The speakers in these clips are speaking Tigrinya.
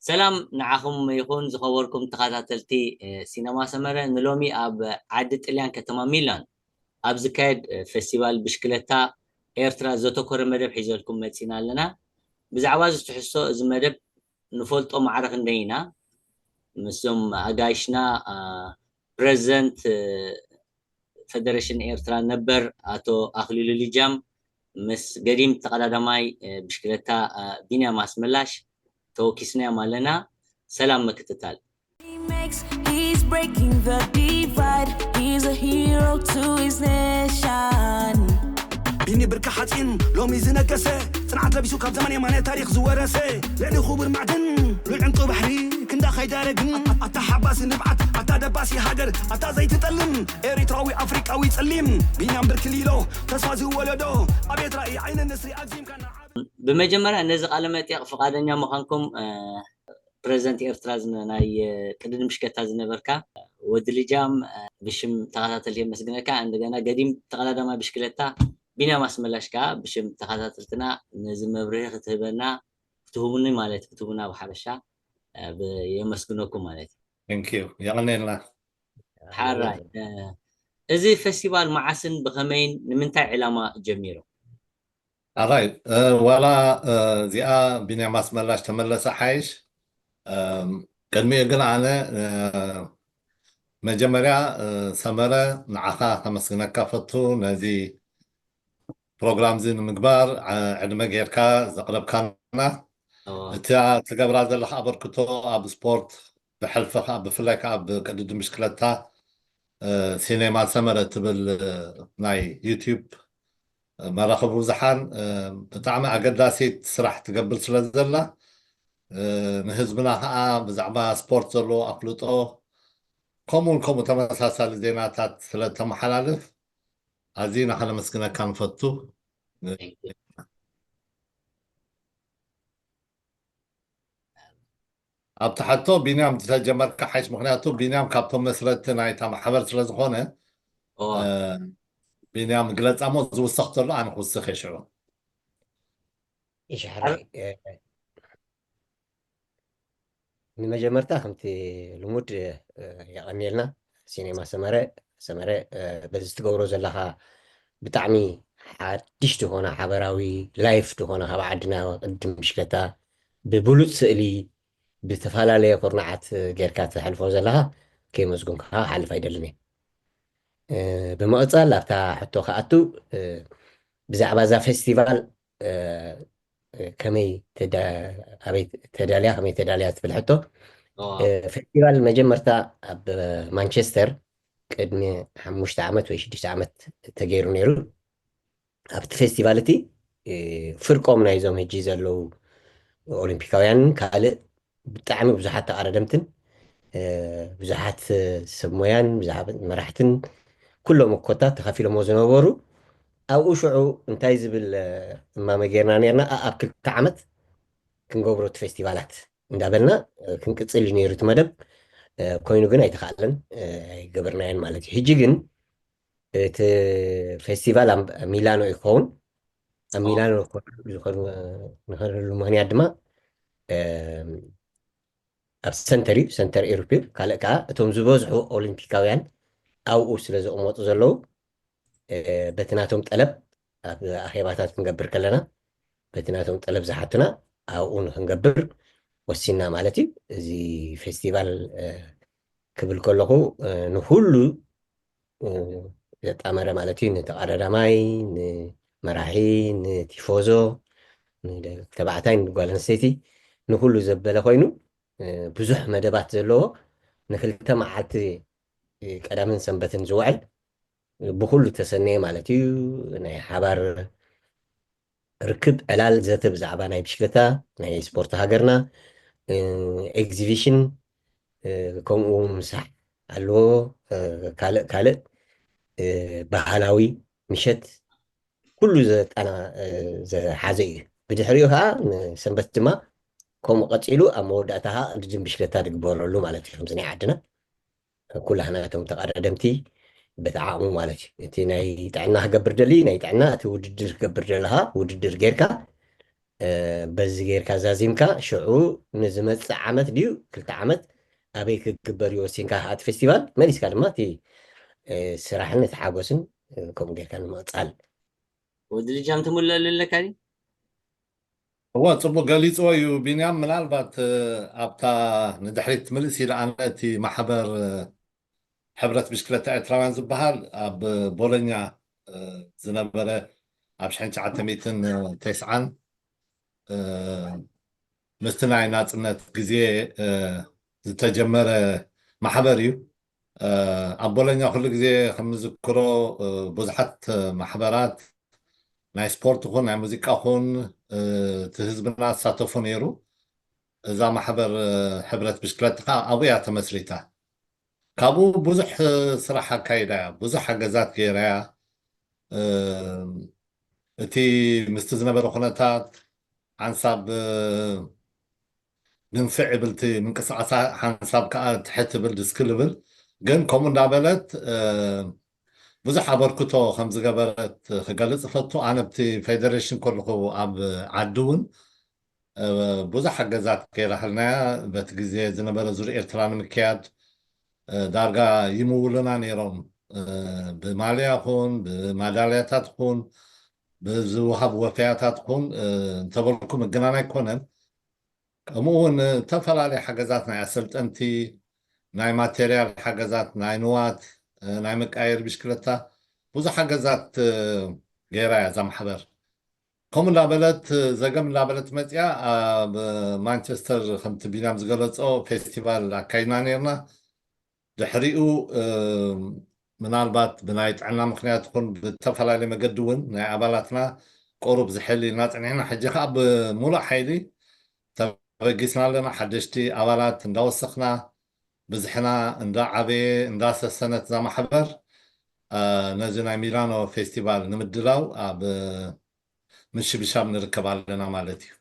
ሰላም ንዓኹም ይኹን ዝኸበርኩም ተኸታተልቲ፣ እ፣ ሲነማ ሰመረ። ንሎሚ ኣብ ዓዲ ጥልያን ከተማ ሚላን ኣብ ዝካየድ፣ እ፣ ፌስቲቫል ብሽክለታ ኤርትራ ዘተኮረ መደብ ሒዘልኩም መጺና ኣለና። ብዛዕባ እዚ ትሕዝቶ እዚ መደብ ንፈልጦ ማዕረ ክንደይ ኢና። ምስዞም ኣጋይሽና፣ እ፣ ፕረዚደንት፣ እ፣ ፈደረሽን ኤርትራ ነበር ኣቶ ኣኽሊሉ ሊጃም ምስ ገዲም ተቐዳዳማይ፣ እ፣ ብሽክለታ፣ እ፣ ቢንያም ኣስመላሽ ተወኪስናዮም ኣለና። ሰላም ምክትታል። He makes, he's breaking the divide. He's a hero to his nation. ቢኒ ብርቂ ሓፂን ሎሚ ዝነገሰ፣ ፅንዓት ለቢሱ ካብ ዘመን የማነ ታሪኽ ዝወረሰ፣ ልዕሊ ክቡር ማዕድን ልዑል ዕንቂ ባሕሪ ክንዳ ከይዳረግን፣ ኣታ ሓባሲ ንብዓት፣ ኣታ ደባሲ ሃገር፣ ኣታ ዘይትጠልም ኤሪትራዊ ኣፍሪቃዊ ጸሊም፣ ቢንያም ብርኪ ሊሎ ተስፋ ዝወለዶ፣ ኣቤት ራእይ ዓይኒ ንስሪ ኣግዚምካ ንዓብ። ብመጀመርያ ነዚ ቃለ መጠይቕ ፍቓደኛ ምዃንኩም፣ እ፣ ፕረዚደንት ኤርትራ ዝነ-፣ ናይ፣ እ፣ ቅድድም ብሽክለታ ዝነበርካ ወዲ ልጃም፣ እ፣ ብሽም ተኸታተልቲ የመስግነካ። እንደገና ገዲም ተቐዳዳማይ ብሽክለታ ቢንያም ኣስመላሽ ከኣ ብሽም ተኸታተልትና ነዚ መብርሂ ክትህበና፣ ክትህቡኒ ማለት፣ ክትህቡና ብሓበሻ፣ እ፣ ብ-፣ የመስግነኩም ማለት እዩ። Thank you። የቐንየልና። ሓራይ፣ እ፣ እዚ ፌስቲቫል መዓስን ብኸመይን ንምንታይ ዕላማ ጀሚሩ? ኣራይ፣ እ፣ ዋላ፣ እ፣ እዚኣ ቢንያም ኣስመላሽ ተመለሰ ሓይሽ። እም፣ ቅድሚኡ ግን ኣነ፣ እ፣ መጀመርያ፣ እ፣ ሰመረ ንዓኻ ከመስግነካ ፈቱ ነዚ ፕሮግራም እዚ ንምግባር፣ እ፣ ዕድመ ጌርካ ዘቕረብካና። እዋ። እታ ትገብራ ዘለኻ ኣበርክቶ ኣብ ስፖርት ብሕልፊ ከኣ ብፍላይ ከኣ ኣብ ቅድድም ብሽክለታ፣ እ፣ ሲኔማ ሰመረ ትብል፣ እ፣ ናይ ዩቲዩብ መራኸቢ ብዙሓን፣ እ፣ ብጣዕሚ ኣገዳሲት ስራሕ ትገብር ስለ ዘላ፣ እ፣ ንህዝብና ከኣ ብዛዕባ ስፖርት ዘለዎ ኣፍልጦ ከምኡውን ከምኡ ተመሳሳሊ ዜናታት ስለ ተመሓላልፍ ኣዚና ከነመስግነካ ንፈቱ። ኣብቲ ሕቶ ቢንያም ዝተጀመርካ ሓይሽ፣ ምኽንያቱ ቢንያም ካብቶም መስረቲ ናይታ ማሕበር ስለ ዝኾነ፣ እዋ። እ፣ ቢንያም ግለጻ እሞ ዝውሰኽ ዘሎ ኣነ ክውስኽ እየ ሽዑ። እሺ፣ ሕራይ፣ እ፣ ንመጀመርታ ከምቲ ልሙድ፣ እ፣ የቐንየልና። ሲኔማ ሰመረ፣ ሰመረ፣ እ፣ በዚ ትገብሮ ዘለኻ ብጣዕሚ ሓድሽ ዝኾነ ሓበራዊ ላይፍ ዝኾነ ካብ ዓድና ቅድም ብሽክለታ ብብሉጽ ስእሊ ብዝተፈላለየ ኩርናዓት ጌርካ ተሕልፎ ዘለኻ ከየመስገንኩኻ ክሓልፍ ኣይደልን እየ። እ፣ ብምቕጻል ኣብታ ሕቶ ክኣቱ፣ እ፣ ብዛዕባ እዛ ፌስቲቫል፣ እ፣ እ፣ ከመይ ተዳ-፣ ኣበይ ተዳልያ፣ ከመይ ተዳልያ ትብል ሕቶ። ኦ። እ፣ ፌስቲቫል መጀመርታ ኣብ ማንቸስተር ቅድሚ ሓሙሽተ ዓመት ወይ ሽዱሽተ ዓመት ተገይሩ ነይሩ። ኣብቲ ፌስቲቫል እቲ፣ እ፣ ፍርቆም ናይዞም ሕጂ ዘለዉ ኦሊምፒካውያንን ካልእ ብጣዕሚ ብዙሓት ተቓዳደምትን፣ እ፣ ብዙሓት ሰብ ሞያን፣ ብዙሓት መራሕትን ኩሎም እኮታት ተኻፊሎሞ ዝነበሩ፣ ኣብኡ ሽዑ እንታይ ዝብል፣ እ፣ እማመ ጌርና ኔርና፣ ኣ-፣ ኣብ ክልተ ዓመት ክንገብሮ እቲ ፌስቲቫላት እንዳበልና፣ እ፣ ክንቅጽል እዩ ነይሩ እቲ መደብ። እ፣ ኮይኑ ግን ኣይተኻእለን፣ እ፣ ኣይገበርናዮን ማለት እዩ። ሕጂ ግን እቲ ፌስቲቫል ኣብ ሚላኖ እዩ ክኸውን። ኣብ ኦ። ሚላኖ ዝኾ-፣ ዝኾኑ፣ ንኸደሉ ምኽንያት ድማ፣ እም፣ ኣብ ሰንተር እዩ፣ ሰንተር ኤውሮፕ እዩ። ካልእ ከኣ እቶም ዝበዝሑ ኦሊምፒካውያን ኣብኡ ስለ ዝቕመጡ ዘለዉ፣ እ፣ በቲ ናቶም ጠለብ ኣብ ኣኼባታት ክንገብር ከለና፣ በቲ ናቶም ጠለብ ዝሓቱና ኣብኡ ንክንገብር ወሲንና ማለት እዩ። እዚ ፌስቲቫል፣ እ፣ ክብል ከለኹ፣ እ፣ ንኹሉ፣ እ፣ ዘጣመረ ማለት እዩ። ንተቐዳዳማይ፣ ንመራሒ፣ ንቲፎዞ፣ ንደቂ ተባዕታይ፣ ንጓል ኣንስተይቲ፣ ንኹሉ ዘበለ ኮይኑ፣ እ፣ ብዙሕ መደባት ዘለዎ ንክልተ መዓልቲ፣ እ፣ ቀዳምን ሰንበትን ዝውዕል ብኹሉ ተሰነየ ማለት እዩ። ናይ ሓባር ርክብ፣ ዕላል፣ ዘተ ብዛዕባ ናይ ብሽክለታ፣ ናይ ስፖርት ሃገርና፣ እ፣ ኤግዚቢሽን፣ እ፣ ከምኡ ምሳሕ ኣለዎ። እ፣ ካልእ፣ ካልእ፣ እ፣ ባህላዊ ምሸት፣ ኩሉ ዘጣና-፣ እ፣ ዝሓዘ እዩ። ብድሕሪኡ ከዓ ንሰንበት ድማ ከምኡ ቀፂሉ ኣብ መወዳእታ ከዓ ቅድድም ብሽክለታ ዝግበረሉ ማለት እዩ። ከምዚ ናይ ዓድና ኩላህና እቶም ተቐዳደምቲ በቲ ዓቕሙ ማለት እዩ። እቲ ናይ ጥዕና ክገብር ደሊ ናይ ጥዕና፣ እቲ ውድድር ክገብር ደለኻ ውድድር ጌርካ፣ በዚ ጌርካ ዛዚምካ ሽዑ ንዝመፅእ ዓመት ድዩ ክልተ ዓመት ኣበይ ክግበር እዩ ወሲንካ እቲ ፌስቲቫል መሊስካ ድማ እቲ ስራሕን እቲ ሓጎስን ከምኡ ጌርካ ንምቕፃል። ወዲ ልጃም ትምለሉ ኣለካ ድዩ? እወ፣ ጽቡቅ ገሊጽዎ እዩ ቢንያም። ምናልባት ኣብታ ንድሕሪት ምልስ ኢለ ኣነ እቲ ማሕበር ሕብረት ብሽክለታ ኤርትራውያን ዝበሃል ኣብ ቦሎኛ ዝነበረ ኣብ ሽሕን ትሽዓተ ሚእትን ተስዓን ምስቲ ናይ ናጽነት ግዜ ዝተጀመረ ማሕበር እዩ። ኣብ ቦሎኛ ኩሉ ግዜ ከም ንዝክሮ ብዙሓት ማሕበራት ናይ ስፖርት ኹን ናይ ሙዚቃ ኹን እቲ ህዝብና ዝሳተፎ ነይሩ። እዛ ማሕበር ሕብረት ብሽክለታ ከዓ ኣብኡ እያ ተመስሪታ። ካብኡ ብዙሕ ስራሕ ኣካይዳ እያ፣ ብዙሕ ሓገዛት ገይራ እያ። እቲ ምስቲ ዝነበረ ኩነታት ሓንሳብ ግንፍዕ ይብል እቲ ምንቅስቃሳ፣ ሓንሳብ ከዓ ትሕት ይብል ድስክል ይብል። ግን ከምኡ እንዳበለት ብዙሕ ኣበርክቶ ከም ዝገበረት ክገልፅ እፈቱ። ኣነ ኣብቲ ፌደሬሽን ከለኹ ኣብ ዓዲ እውን ብዙሕ ሓገዛት ገይራህልና እያ። በቲ ግዜ ዝነበረ ዙር ኤርትራ ንምክያድ ዳርጋ ይምውሉና ነይሮም። ብማልያ ኹን ብማዳልያታት ኹን ብዝወሃብ ወፈያታት ኹን እንተበልኩ ምግናን ኣይኮነን። ከምኡ እውን ዝተፈላለዩ ሓገዛት ናይ ኣሰልጠንቲ፣ ናይ ማቴርያል ሓገዛት፣ ናይ ንዋት፣ ናይ መቃየሪ ብሽክለታ ብዙሕ ሓገዛት ገይራ እያ እዛ ማሕበር። ከምኡ እንዳበለት ዘገም እንዳበለት መፅያ ኣብ ማንቸስተር ከምቲ ቢንያም ዝገለፆ ፌስቲቫል ኣካይድና ነርና። ድሕሪኡ ምናልባት ብናይ ጥዕና ምክንያት ይኹን ብዝተፈላለየ መገዲ እውን ናይ ኣባላትና ቁሩብ ዝሕል ኢልና ፀኒሕና። ሕጂ ከዓ ብሙሉእ ሓይሊ ተበጊስና ኣለና። ሓደሽቲ ኣባላት እንዳወሰኽና ብዝሕና እንዳዓበየ እንዳሰሰነት እዛ ማሕበር ነዚ ናይ ሚላኖ ፌስቲቫል ንምድላው ኣብ ምሽብሻብ ንርከብ ኣለና ማለት እዩ።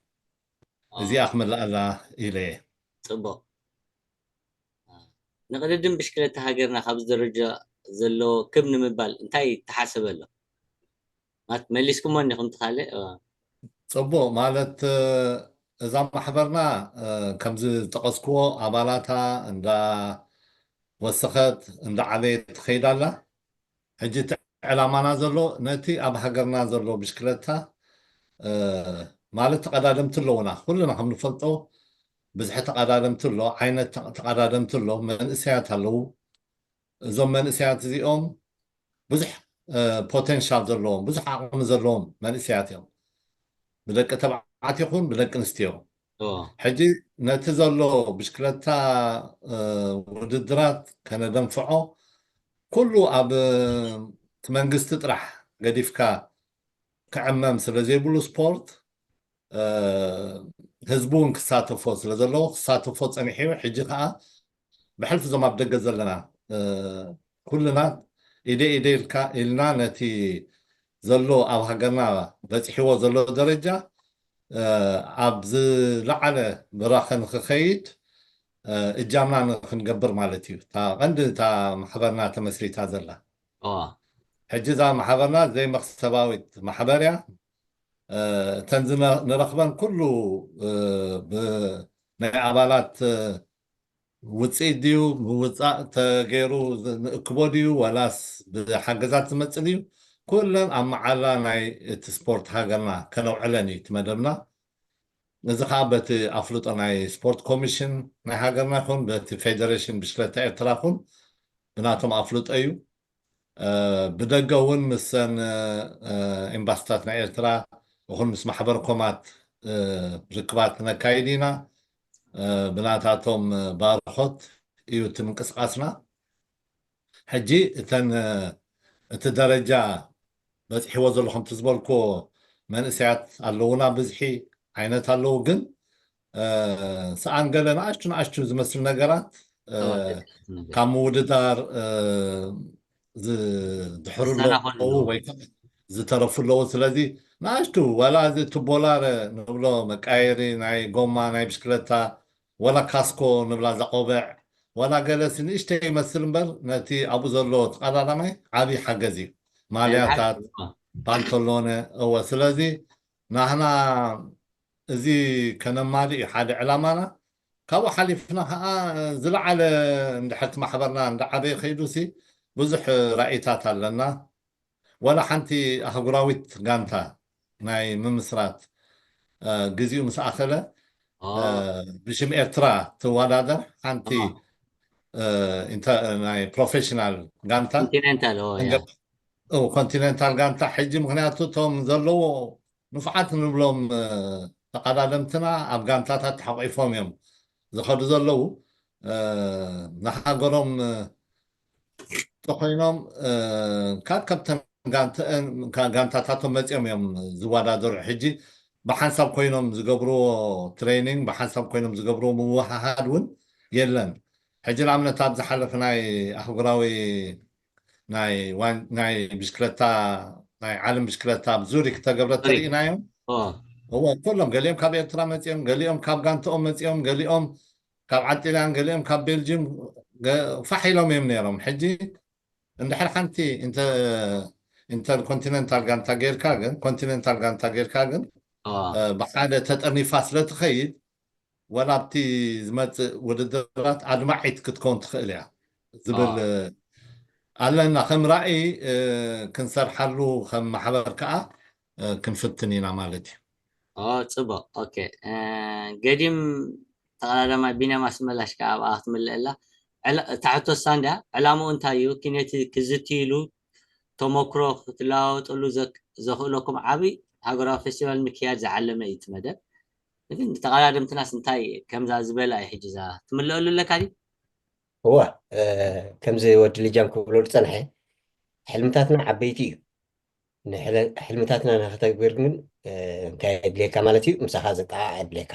እዚኣ ክምልኣላ ኢለ እየ። ፅቡቅ። ንቅድድም ብሽክለታ ሃገርና ካብዚ ደረጃ ዘሎ ክብ ንምባል እንታይ ተሓሰበ ኣሎ? ማለት መሊስኩሞ እንዲኹም ትካልእ? ፅቡቅ። ማለት እዛ ማሕበርና ከምዚ ዝጠቀስክዎ ኣባላታ እንዳ ወሰኸት እንዳ ዓበየት ትኸይድ ኣላ። ሕጂ እቲ ዕላማና ዘሎ ነቲ ኣብ ሃገርና ዘሎ ብሽክለታ ማለት ተቐዳደምቲ ኣለውና። ኩልና ከም ንፈልጦ ብዝሒ ተቐዳደምቲ ኣሎ፣ ዓይነት ተቐዳደምቲ ኣሎ፣ መንእሰያት ኣለዉ። እዞም መንእሰያት እዚኦም ብዙሕ ፖቴንሻል ዘለዎም ብዙሕ ዓቕሚ ዘለዎም መንእሰያት እዮም። ብደቂ ተባዕት ይኹን ብደቂ ኣንስትዮ። ሕጂ ነቲ ዘሎ ብሽክለታ ውድድራት ከነደንፍዖ ኩሉ ኣብ እቲ መንግስቲ ጥራሕ ገዲፍካ ክዕመም ስለ ዘይብሉ ስፖርት ህዝቢ እውን ክሳተፎ ስለ ዘለዎ ክሳተፎ ፀኒሑ እዩ። ሕጂ ከዓ ብሕልፊ እዞም ኣብ ደገ ዘለና ኩልና ኢደ ኢደ ኢልና ነቲ ዘሎ ኣብ ሃገርና በፂሕዎ ዘሎ ደረጃ ኣብ ዝለዓለ ብራኸ ንክኸይድ እጃምና ንክንገብር ማለት እዩ። እታ ቀንዲ እታ ማሕበርና ተመስሪታ ዘላ ሕጂ እዛ ማሕበርና ዘይመክሰባዊት ማሕበር እያ። እተን ንረኽበን ኩሉ ናይ ኣባላት ውፅኢት ድዩ ምውፃእ ተገይሩ ንእክቦ ድዩ ዋላስ ብሓገዛት ዝመፅእ ድዩ? ኩለን ኣብ መዓላ ናይ እቲ ስፖርት ሃገርና ከነውዕለን እዩ እቲ መደብና። እዚ ከዓ በቲ ኣፍልጦ ናይ ስፖርት ኮሚሽን ናይ ሃገርና ይኹን በቲ ፌደሬሽን ብሽክለታ ኤርትራ ይኹን ብናቶም ኣፍልጦ እዩ። ብደገ እውን ምሰን ኤምባስታት ናይ ኤርትራ ይኹን ምስ ማሕበር ኮማት ርክባት ነካይድ ኢና። ብናታቶም ባርኾት እዩ እቲ ምንቅስቃስና። ሕጂ እተን እቲ ደረጃ በፂሕዎ ዘሎ ከምቲ ዝበልክዎ መንእሰያት ኣለውና፣ ብዝሒ ዓይነት ኣለዉ፣ ግን ሰኣን ገለ ንኣሽቱ ንኣሽቱ ዝመስል ነገራት ካብ ምውድዳር ዝድሕሩ ኣለዉ ወይ ዝተረፉ ኣለዉ። ስለዚ ንኣሽቱ ዋላ እዚ ቱቦላረ ንብሎ መቃየሪ ናይ ጎማ ናይ ብሽክለታ ወላ ካስኮ ንብላ ዛቆበዕ ወላ ገለሲ ንእሽተይ ይመስል እምበር ነቲ ኣብኡ ዘሎ ተቐዳዳማይ ዓብዪ ሓገዝ እዩ። ማልያታት ፓንቶሎነ እወ። ስለዚ ናህና እዚ ከነማልእ እዩ ሓደ ዕላማና። ካብኡ ሓሊፍና ከዓ ዝለዓለ እንድሕር እቲ ማሕበርና እንዳዓበየ ከይዱሲ ብዙሕ ራእይታት ኣለና። ዋላ ሓንቲ ኣህጉራዊት ጋንታ ናይ ምምስራት እ፣ ግዚኡ ምስ ኣኸለ እ፣ ብሽም ኤርትራ ትወዳደር ሓንቲ እ፣ ኢንተ- ናይ ፕሮፌሽናል ጋንታ ኮንቲኔንታል ኦ ያ ኮንቲኔንታል ጋንታ ሕጂ፣ ምክንያቱ እቶም ዘለዎ ንፉዓት ንብሎም እ፣ ተቐዳደምትና ኣብ ጋንታታት ተሓቂፎም እዮም ዝኸዱ ዘለዉ። እ፣ ንሃገሮም እ፣ እንተኾይኖም እ፣ ካብ ካብተን ጋንተ- ጋ- ጋንታታቶም መፂኦም እዮም ዝወዳደሩ። ሕጂ ብሓንሳብ ኮይኖም ዝገብርዎ ትሬኒንግ፣ ብሓንሳብ ኮይኖም ዝገብርዎ ምውሃሃድ እውን የለን። ሕጂ ንኣብነት ኣብ ዝሓለፈ ናይ ኣህጉራዊ ናይ ዋን- ናይ ብሽክለታ ናይ ዓለም ብሽክለታ ኣብ ዙሪክ ተገብረ ዙሪክ። ተርእናዮም ኦ እወ፣ ኩሎም ገሊኦም ካብ ኤርትራ መፂኦም፣ ገሊኦም ካብ ጋንተኦም መፂኦም፣ ገሊኦም ካብ ዓዲ ጣልያን፣ ገሊኦም ካብ ቤልጅም ገ- ፋሕ ኢሎም እዮም ነይሮም። ሕጂ እንድሕር ሓንቲ ኢንተርኮንቲነንታል ጋንታ ጌርካ ግን ኮንቲነንታል ጋንታ ጌርካ ግን ኦ እ፣ ብሓደ ተጠርኒፋ ስለ ትኸይድ፣ ወላ ኣብቲ ዝመፅእ ውድድራት ኣድማዒት ክትከውን ትኽእል እያ ዝብል ኦ እ፣ ኣለና። ከም ራእይ እ፣ ክንሰርሓሉ ከም ማሕበር ከዓ እ፣ ክንፍትን ኢና ማለት እዩ። ኦ ፅቡቅ ኦኬ እ፣ ገዲም ተቐዳዳማይ ቢንያም ኣስመላሽ ከዓ ኣብኣ ክትምልእላ ዕላ- እታ ሕቶ እሳ እንድያ ዕላምኡ እንታይ እዩ ኪነቲ ክዝትይሉ ተመክሮ ክትለዋወጠሉ ዘክ- ዘኽእለኩም ዓብይ ሃገራዊ ፌስቲቫል ምክያድ ዝዓለመ እዩ እቲ መደብ ግን ተቐዳደምትናስ እንታይ ከምዛ ዝበላ እዩ ሕጂ እዛ ትምልአሉ ኣለካ ድዩ እዋ እ፣ ከምዚ ወዲ ልጃም ክብሎ ዝፀንሐ ሕልምታትና ዓበይቲ እዩ ንሕለ- ሕልምታትና ንክተግብር ግን እ፣ እንታይ የድልየካ ማለት እዩ ምሳኻ ዘጠቃዕ የድልየካ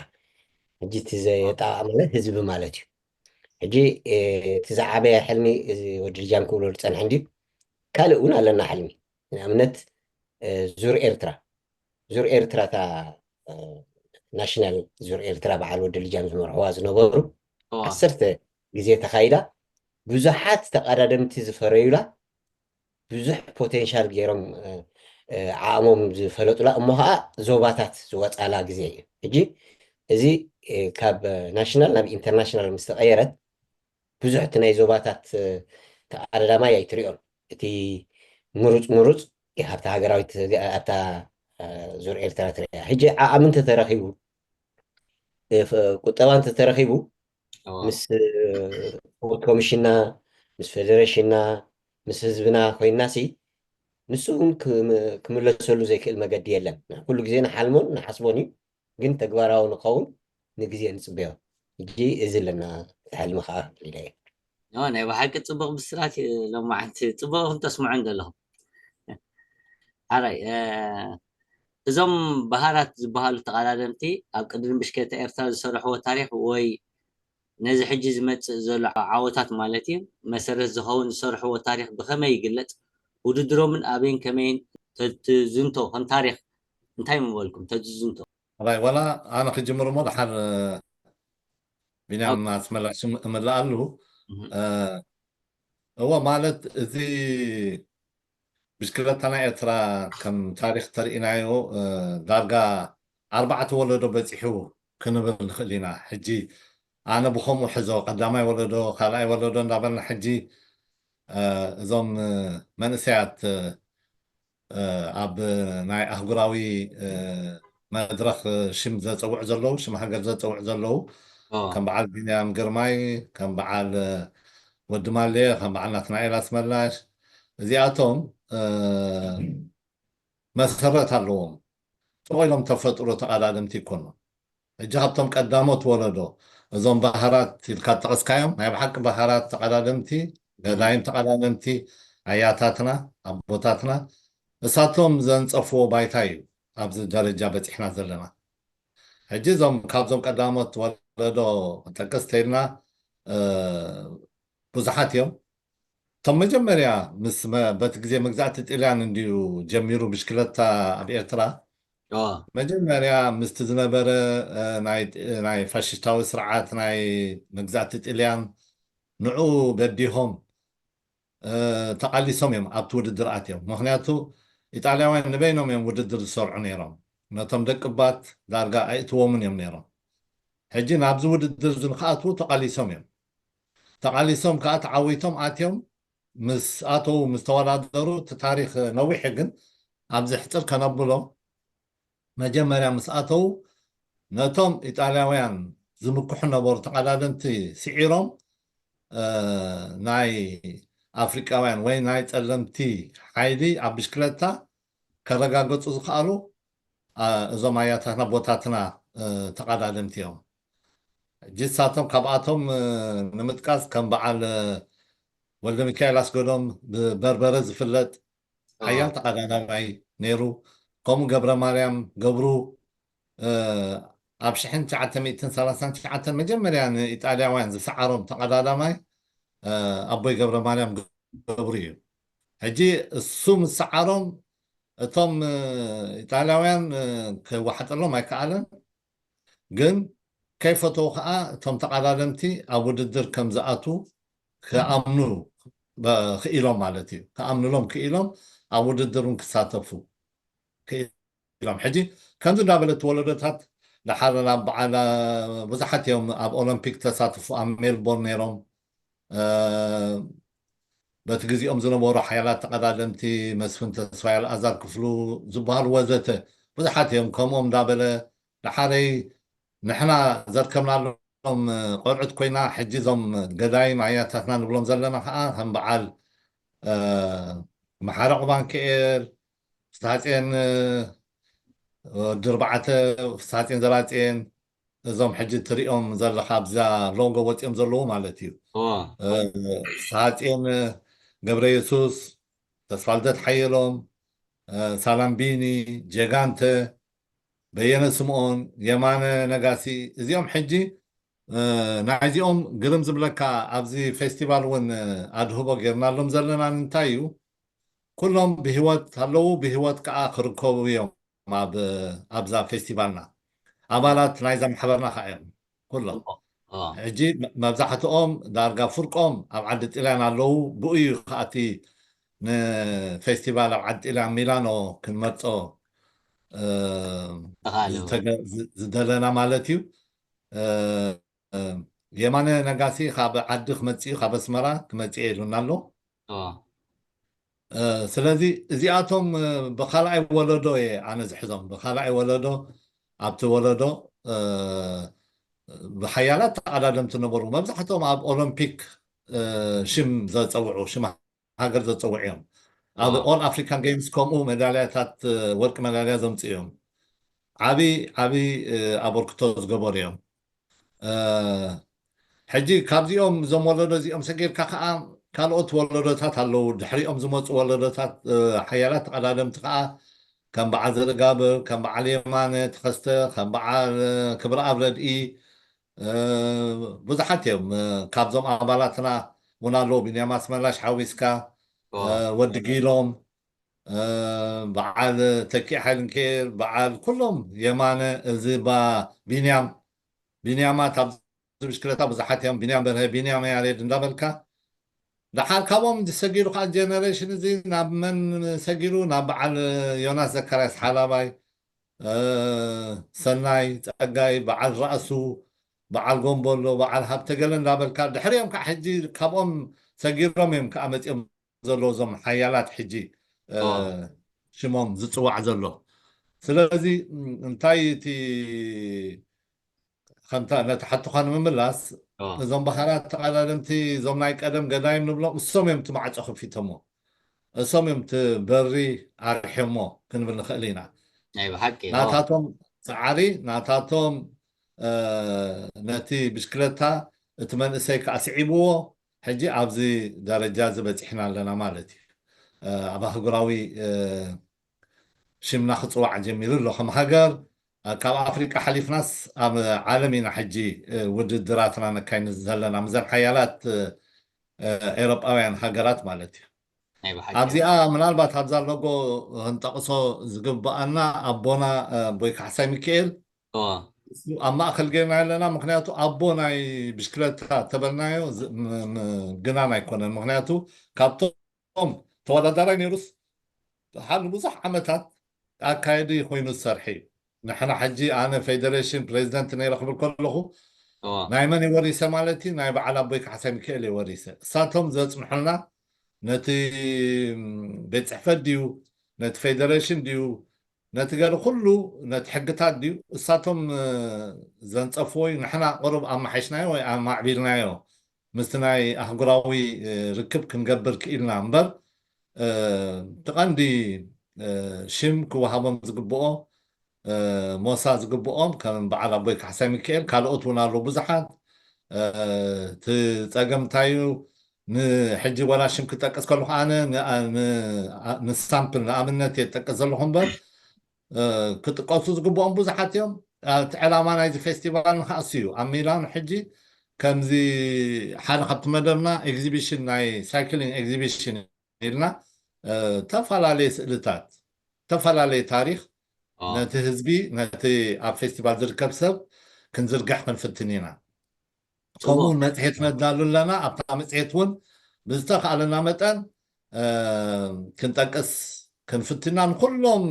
ሕጂ እቲ ዘየጠቃዕ ማለት ህዝቢ ማለት እዩ ሕጂ እ፣ እቲ ዝዓበየ ሕልሚ እዚ ወዲ ልጃም ክብሎ ዝፀንሐ እንዲ ካልእ እውን ኣለና ሕልሚ ንኣብነት እ፣ ዙር ኤርትራ ዙር ኤርትራ እታ እ፣ ናሽናል ዙር ኤርትራ በዓል ወዲ ልጃም ዝመርሕዋ ዝነበሩ ኦ ዓሰርተ ግዜ ተኻይዳ ብዙሓት ተቐዳደምቲ ዝፈረዩላ ብዙሕ ፖቴንሻል ገይሮም እ፣ እ፣ ዓቕሞም ዝፈለጡላ እሞ ከዓ ዞባታት ዝወፃላ ግዜ እዩ ሕጂ እዚ እ፣ ካብ ናሽናል ናብ ኢንተርናሽናል ምስ ተቐየረት ብዙሕ እቲ ናይ ዞባታት እ፣ ተቐዳዳማይ ኣይትሪኦን እቲ ምሩፅ ምሩፅ ኣብታ ሃገራዊት ኣብታ እ፣ ዙር ኤርትራ ትሪያ ሕጂ ዓቕሚ እንተተረኺቡ እ፣ ፍ- ቁጠባ እንተተረኺቡ ኦ ምስ እ፣ ስፖርት ኮሚሽንና ምስ ፌደሬሽንና ምስ ህዝብና ኮይንና ሲ ንሱ እውን ክም- ክምለሰሉ ዘይክእል መገዲ የለን ኩሉ ግዜ ንሓልሞን ንሓስቦን እዩ ግን ተግባራዊ ንኸውን ንግዜ ንፅበዮ ሕጂ እዚ ኣለና እቲ ሕልሚ ከዓ ኢለ እየ ኦ ናይ ብሓቂ ፅቡቅ ብስራት እዩ ሎማዓንቲ ፅቡቅ ክንተስምዑ እንደለኹም ሓራይ እ፣ እዞም ባህራት ዝበሃሉ ተቐዳደምቲ ኣብ ቅድድም ብሽክለታ ኤርትራ ዝሰርሕዎ ታሪክ ወይ ነዚ ሕጂ ዝመፅእ ዘሎ ዓወታት ማለት እዩ መሰረት ዝኸውን ዝሰርሕዎ ታሪክ ብኸመይ ይግለፅ ውድድሮምን ኣበይን ከመይን ተትዝንቶ ከም ታሪክ እንታይ ምበልኩም ተትዝንቶ ራይ ዋላ ኣነ ክጅምር እሞ ድሓር እ፣ ቢንያም ኣስመላሽ እምልኣሉ እህ፣ እ፣ እወ ማለት እዚ ብሽክለታ ናይ ኤርትራ ከም ታሪክ ተርእናዮ እ፣ ዳርጋ ኣርባዕተ ወለዶ በፂሑ ክንብል ንኽእል ኢና ሕጂ ኣነ ብከምኡ ሕዞ ቀዳማይ ወለዶ ካልኣይ ወለዶ እንዳበልና ሕጂ እ፣ እዞም እ፣ መንእሰያት እ፣ እ፣ ኣብ ናይ ኣህጉራዊ እ፣ መድረክ ሽም ዘፀውዑ ዘለዉ ሽም ሃገር ዘፀውዑ ዘለዉ ኦ ከም በዓል ቢንያም ግርማይ ከም በዓል እ፣ ወዲ ማሌ ከም በዓል ናትናኤል ኣስመላሽ እዚኣቶም እ፣ መሰረት ኣለዎም ጥቕ ኢሎም ተፈጥሮ ተቐዳደምቲ ይኮኑ ሕጂ ካብቶም ቀዳሞት ወለዶ እዞም ባህራት ኢልካ ጠቐስካዮም ናይ ብሓቂ ባህራት ተቐዳደምቲ ገዳይም ተቐዳደምቲ ኣያታትና ኣቦታትና እሳቶም ዘንፀፍዎ ባይታ እዩ ኣብዚ ደረጃ በፂሕና ዘለና ሕጂ እዞም ካብዞም ቀዳሞት ወለዶ ጠቀስ ተይልና እ፣ ብዙሓት እዮም እቶም መጀመርያ ምስ መ- በቲ ግዜ መግዛእቲ ጥልያን እንድዩ ጀሚሩ ብሽክለታ ኣብ ኤርትራ ኦ መጀመርያ ምስቲ ዝነበረ እ፣ ናይ ናይ ፋሽስታዊ ስርዓት ናይ መግዛእቲ ጥልያን ንዑ በዲሆም እ፣ ተቓሊሶም እዮም ኣብቲ ውድድር ኣትዮም ምክንያቱ ኢጣልያውያን ንበይኖም እዮም ውድድር ዝሰርዑ ነይሮም ነቶም ደቂ ባት ዳርጋ ኣይእትዎምን እዮም ነይሮም። ሕጂ ናብዚ ውድድር እዚ ንክኣትዉ ተቓሊሶም እዮም። ተቓሊሶም ከዓ ተዓዊቶም ኣትዮም። ምስ ኣተዉ፣ ምስ ተወዳደሩ፣ እቲ ታሪኽ ነዊሕ እዩ፣ ግን ኣብዚ ሕፅር ከነብሎ፣ መጀመርያ ምስ ኣተዉ ነቶም ኢጣልያውያን ዝምክሑ ነበሩ ተቐዳደምቲ ስዒሮም፣ እ፣ ናይ ኣፍሪቃውያን ወይ ናይ ጸለምቲ ሓይሊ ኣብ ብሽክለታ ከረጋገጹ ዝኸኣሉ፣ እ፣ እዞም ኣያታትና ቦታትና፣ እ፣ ተቐዳደምቲ እዮም። ሕጂ ንሳቶም ካብኣቶም፣ እ፣ ንምጥቃስ ከም በዓል፣ እ፣ ወልደ ሚካኤል ኣስገዶም ብበርበረ ዝፍለጥ ሓያል ተቐዳዳማይ ነይሩ። ከምኡ ገብረ ማርያም ገብሩ፣ እ፣ ኣብ ሽሕን ትሽዓተ ሚእትን ሰላሳን ትሽዓተን መጀመርያ ንኢጣልያውያን ዝሰዓሮም ተቐዳዳማይ፣ እ፣ ኣቦይ ገብረ ማርያም ገብሩ እዩ። ሕጂ እሱ ምስ ሰዓሮም እቶም፣ እ፣ ኢጣልያውያን፣ እ፣ ክወሓጠሎም ኣይከኣለን። ግን ከይፈተዉ ከዓ እቶም ተቐዳደምቲ ኣብ ውድድር ከም ዝኣትዉ ክኣምኑ በ-፣ ክኢሎም ማለት እዩ። ክኣምንሎም ክኢሎም ኣብ ውድድር እውን ክሳተፉ ክኢሎም። ሕጂ ከምዚ እንዳበለ እቲ ወለዶታት ደሓር ናብ በዓል፣ እ፣ ብዙሓት እዮም ኣብ ኦሎምፒክ ተሳትፉ ኣብ ሜልቦርን ነይሮም። እ፣ በቲ ግዜኦም ዝነበሩ ሓያላት ተቐዳደምቲ መስፍን ተስፋይ፣ ኣልኣዛር ክፍሉ ዝበሃሉ ወዘተ ብዙሓት እዮም። ከምኦም እንዳበለ ደሓረይ ንሕና ዘርከብናሎም ቆልዑት ኮይና፣ ሕጂ እዞም ገዳይም ኣያታትና ንብሎም ዘለና ከዓ ከም በዓል፣ እ፣ መሓረ ቁባንክኤል፣ ፍስሃጼን፣ እ፣ ወዲ ኣርባዕተ፣ ፍስሃጼን ዘባጼን፣ እዞም ሕጂ ትሪኦም ዘለኻ ኣብዛ ሎጎ ወፂኦም ዘለዉ ማለት እዩ። እዋ። እ፣ ፍስሃጼን ገብረ የሱስ፣ ተስፋልደት ሓየሎም፣ እ፣ ሳላምቢኒ፣ ጀጋንተ፣ በየነ ስምኦን፣ የማነ ነጋሲ፣ እዚኦም ሕጂ፣ እ፣ ናይዚኦም ግርም ዝብለካ ኣብዚ ፌስቲቫል እውን፣ እ፣ ኣድህቦ ጌርናሎም ዘለና እንታይ እዩ? ኩሎም ብህይወት ኣለዉ፣ ብህይወት ከዓ ክርከቡ እዮም ኣብ፣ ኣብዛ ፌስቲቫልና። ኣባላት ናይዛ ማሕበርና ከዓ እዮም ኩሎም። ኦ። ሕጂ መ-፣ መብዛሕትኦም ዳርጋ ፍርቆም ኣብ ዓዲ ጥልያን ኣለዉ። ብኡ እዩ ከዓ እቲ ንፌስቲቫል ኣብ ዓዲ ጥልያን ሚላኖ ክንመርጾ፣ እ፣ ተኻሉ። ዝተገ-፣ ዝ-፣ ዝደለና ማለት እዩ። እ፣ እ፣ የማነ ነጋሲ ካብ ዓዲ ክመጽእ እዩ፣ ካብ ኣስመራ ክመጽእ ኢሉና ኣሎ። ኦ። እ፣ ስለዚ እዚኣቶም፣ እ፣ ብኻልኣይ ወለዶ እየ ኣነ ዝሕዞም። ብኻልኣይ ወለዶ፣ ኣብቲ ወለዶ፣ እ፣ ብሓያላት ተቐዳደምቲ ነበሩ። መብዛሕትኦም ኣብ ኦሎምፒክ፣ እ፣ ሽም ዘጸውዑ፣ ሽም ሃገር ዘጸውዑ እዮም። ኣብ ኦ። ኦል ኣፍሪካን ጌምስ ከምኡ መዳልያታት፣ እ፣ ወርቂ መዳልያ ዘምጽኡ እዮም። ዓቢ፣ ዓቢ፣ እ፣ ኣበርክቶ ዝገበሩ እዮም። እ፣ ሕጂ ካብዚኦም፣ እዞም ወለዶ እዚኦም ሰጊርካ ከዓ ካልኦት ወለዶታት ኣለዉ። ድሕሪኦም ዝመፁ ወለዶታት፣ እ፣ ሓያላት ተቐዳደምቲ ከዓ ከም በዓል ዘርጋብር፣ ከም በዓል የማነ ተኸስተ፣ ከም በዓል፣ እ፣ ክብረኣብ ረድኢ፣ እ፣ ብዙሓት እዮም። እ፣ ካብዞም ኣባላትና እውን ኣለዉ። ቢንያም ኣስመላሽ ሓዊስካ፣ ኦ። እ፣ ወዲ ጊሎም፣ እ፣ በዓል ተኪእ ሓይልንኬር፣ በዓል ኩሎም የማነ፣ እዚ ባ-፣ ቢንያም፣ ቢንያማት ኣብዚ ብሽክለታ ብዙሓት እዮም። ቢንያም በርሀ፣ ቢንያም ያሬድ እንዳበልካ፣ ደሓር ካብኦም ሰጊሩ ከዓ ጀነሬሽን እዚ ናብ መን ሰጊሩ? ናብ በዓል ዮናስ ዘካርያስ ሓላባይ፣ እ፣ ሰናይ ጸጋይ፣ በዓል ራእሱ፣ በዓል ጎንቦሎ፣ በዓል ሃብተ ገለ እንዳበልካ፣ ድሕሪኦም ከዓ ሕጂ ካብኦም ሰጊሮም እዮም ከዓ መጺኦም ዘለዉ እዞም ሓያላት ሕጂ፣ እ፣ ኦ። ሽሞም ዝጽዋዕ ዘሎ። ስለዚ፣ ም፣ እንታይ እቲ ከምታ ነቲ ሓቶኻ ንምምላስ፣ ኦ። እዞም ባህራት ተቐዳደምቲ፣ እዞም ናይ ቀደም ገዳይም ንብሎም፣ እሶም እዮም እቲ ማዕጾ ከፊቶሞ። እሶም እዮም እቲ በሪ ኣርሕዮሞ ክንብል ንኽእል ኢና። ናይ ብሓቂ፣ ኦ። ናታቶም ጻዕሪ፣ ናታቶም፣ እ፣ ነቲ ብሽክለታ እቲ መንእሰይ ከኣ ስዒብዎ፣ ሕጂ ኣብዚ ደረጃ እዚ በጺሕና ኣለና ማለት እዩ። እ፣ ኣብ ኣህጉራዊ፣ እ፣ ሽምና ክጽዋዕ ጀሚሩ ኣሎ። ከም ሃገር፣ እ፣ ካብ ኣፍሪቃ ሓሊፍናስ ኣብ ዓለም ኢና ሕጂ፣ እ፣ ውድድራትና ነካይድ ዘለና፣ ምስዘን ሓያላት፣ እ፣ እ፣ ኤውሮጳውያን ሃገራት ማለት እዩ። ናይ ብሓቂ። ኣብዚኣ ምናልባት ኣብዛ ሎጎ ክንጠቕሶ ዝግብኣና ኣቦና፣ እ፣ ኣቦይ ካሕሳይ ሚካኤል፣ እዋ። እሱ ኣብ ማእከል ጌርና ኣለና። ምኽንያቱ ኣቦ ናይ ብሽክለታ ተበልናዮ ዝ-፣ ም-፣ ም-፣ ግናን ኣይኮነን። ምኽንያቱ ካብቶም ተወዳዳራይ ነይሩስ፣ ሓደ ብዙሕ ዓመታት ኣካየዲ ኮይኑ ዝሰርሐ እዩ። ንሕና ሕጂ ኣነ ፌደሬሽን ፕሬዚደንት ነይረ ክብል ከለኹ ናይ መን እየ ወሪሰ ማለት እዩ? ናይ በዓል ኣቦይ ካሕሳይ ሚካኤል እየ ወሪሰ። እሳቶም ዘፅንሑልና ነቲ ቤት ፅሕፈት ድዩ፣ ነቲ ፌደሬሽን ድዩ፣ ነቲ ገለ ኩሉ፣ ነቲ ሕግታት ድዩ እሳቶም ዘንፀፍዎ እዩ። ንሕና ቁሩብ ኣማሓይሽናዮ ወይ ኣማዕቢልናዮ ምስቲ ናይ ኣህጉራዊ ርክብ ክንገብር ክኢልና እምበር፣ እቲ ቀንዲ ሽም ክወሃቦም ዝግብኦ፣ ሞሳ ዝግብኦም ከም በዓል ኣቦይ ካሕሳይ ሚካኤል፣ ካልኦት እውን ኣለዉ ብዙሓት። እቲ ፀገም እንታይ እዩ? ንሕጂ ዋላ ሽም ክጠቅስ ከለኹ ኣነ ንሳምፕል ንኣብነት እየ ዝጠቅስ ዘለኹ እምበር ክጥቀሱ ዝግብኦም ብዙሓት እዮም። እቲ ዕላማ ናይዚ ፌስቲቫል ንክኣሱ እዩ። ኣብ ሚላኖ ሕጂ ከምዚ ሓደ ካብቲ መደብና ኤግዚቢሽን ናይ ሳይክሊንግ ኤግዚቢሽን ኢልና፣ ተፈላለየ ስእልታት፣ ተፈላለየ ታሪኽ ነቲ ህዝቢ፣ ነቲ ኣብ ፌስቲቫል ዝርከብ ሰብ ክንዝርግሕ ክንፍትን ኢና። ከምኡ እውን መፅሄት ነዳሉ ኣለና። ኣብታ መፅሄት እውን ብዝተኻእለና መጠን ክንጠቅስ ክንፍትና ንኩሎም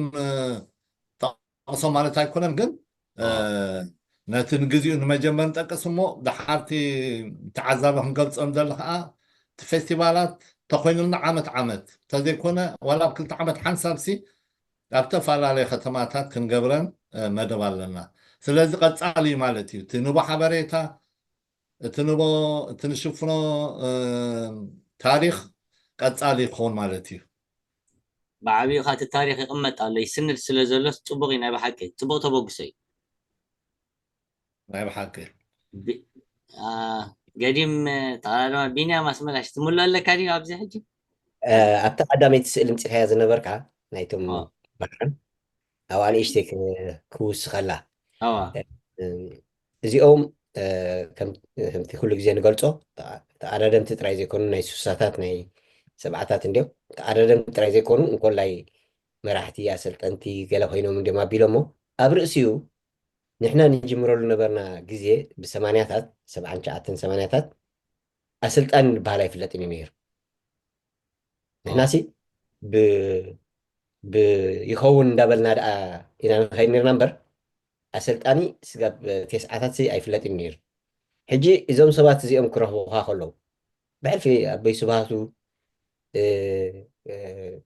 ጠቕሶም ማለት ኣይኮነን፣ ግን ነቲ ንግዚኡ ንመጀመር ንጠቅስ እሞ፣ ደሓርቲ ተዓዛቢ ክንገልጾም ደሊ ከዓ፣ እቲ ፌስቲቫላት ተኮይኑልና ዓመት ዓመት እንተዘይኮነ ዋላ ኣብ ክልተ ዓመት ሓንሳብሲ ኣብ ተፈላለየ ከተማታት ክንገብረን መደብ ኣለና። ስለዚ ቀጻሊ ማለት እዩ፣ እቲ ንቦ ሓበሬታ፣ እቲ ንቦ፣ እቲ ንሽፍኖ ታሪኽ ቀጻሊ ይኸውን ማለት እዩ። ብዓብዩ ካቲ ታሪኽ ይቕመጥ ኣሎ፣ ይስንድ ስለ ዘሎ ጽቡቕ እዩ። ናይ ብሓቂ ጽቡቕ ተበግሶ እዩ። ናይ ብሓቂ ገዲም ተቓዳዳማ ቢንያም ኣስመላሽ ትምሉ ኣለካ ድዩ ኣብዚ ሕጂ? ኣብታ ቀዳመይቲ ስእሊ ምፂኻያ ዝነበርካ ናይቶም በዓል ኣብኣ ንእሽተይ ክውስኸላ። እዚኦም ከምቲ ኩሉ ግዜ ንገልፆ ተኣዳደምቲ ጥራይ ዘይኮኑ ናይ ሱሳታት ናይ ሰብዓታት እንዲዮም። ተኣዳደምቲ ጥራይ ዘይኮኑ እንኮላይ መራሕቲ ኣሰልጠንቲ ገለ ኮይኖም እንዲዮም ኣቢሎሞ ኣብ ርእሲኡ ንሕና ንጅምረሉ ነበርና ግዜ ብሰማንያታት ሰብዓን ትሽዓተን ሰማንያታት ኣሰልጣኒ ዝበሃል ኣይፍለጥን እዩ ነይሩ። ንሕናሲ ይኸውን እንዳበልና ደኣ ኢና ንኸይድ ነርና እምበር ኣሰልጣኒ ስጋብ ቴስዓታት ሲ ኣይፍለጥን ነይሩ። ሕጂ እዞም ሰባት እዚኦም ክረኽቡኻ ከለዉ ብሕልፊ ኣቦይ ስብሃቱ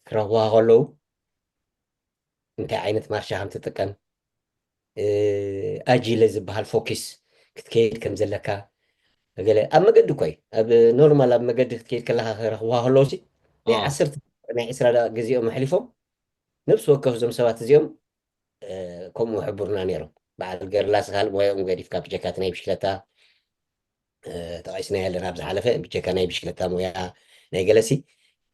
ክረኽቡኻ ከለዉ እንታይ ዓይነት ማርሻ ከም ትጥቀም ኣጂለ ዝበሃል ፎኪስ ክትከይድ ከም ዘለካ ገለ ኣብ መገዲ እኮ እዩ ኣብ ኖርማል ኣብ መገዲ ክትከይድ ከለካ ክረኽቡካ ከለዉ ሲ ናይ ዓሰርተ ናይ ዕስራ ደቂቅ ግዜኦም ኣሕሊፎም ነብሲ ወከፍ እዞም ሰባት እዚኦም ከምኡ ሕብርና ነይሮም በዓል ገርላስ ካልእ ሞያኦም ገዲፍካ ብጀካ እቲ ናይ ብሽክለታ ተቃይስናዮ ኣለና ኣብ ዝሓለፈ ብጀካ ናይ ብሽክለታ ሞያ ናይ ገለሲ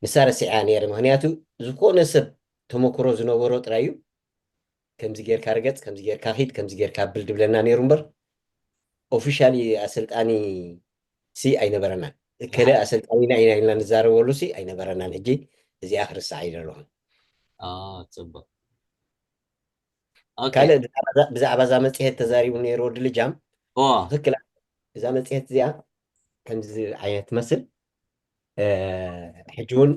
ንሳ ረሲዐያ ነይረ ምክንያቱ ዝኾነ ሰብ ተመክሮ ዝነበሮ ጥራይ እዩ ከምዚ ጌርካ ርገፅ ከምዚ ጌርካ ኪድ ከምዚ ጌርካ ብል ድብለና ነይሩ እምበር ኦፊሻሊ ኣሰልጣኒ ሲ ኣይነበረናን እከለ ኣሰልጣኒና ኢና ኢልና ንዛረበሉ ሲ ኣይነበረናን ሕጂ እዚኣ ክርስዓ እዩ ዘለኹም ፅቡቅ ካልእ ብዛዕባ እዛ መፅሄት ተዛሪቡ ነይሩ ወዲ ልጃም ትክክል እዛ መፅሄት እዚኣ ከምዚ ዓይነት ትመስል ሕጂ እውን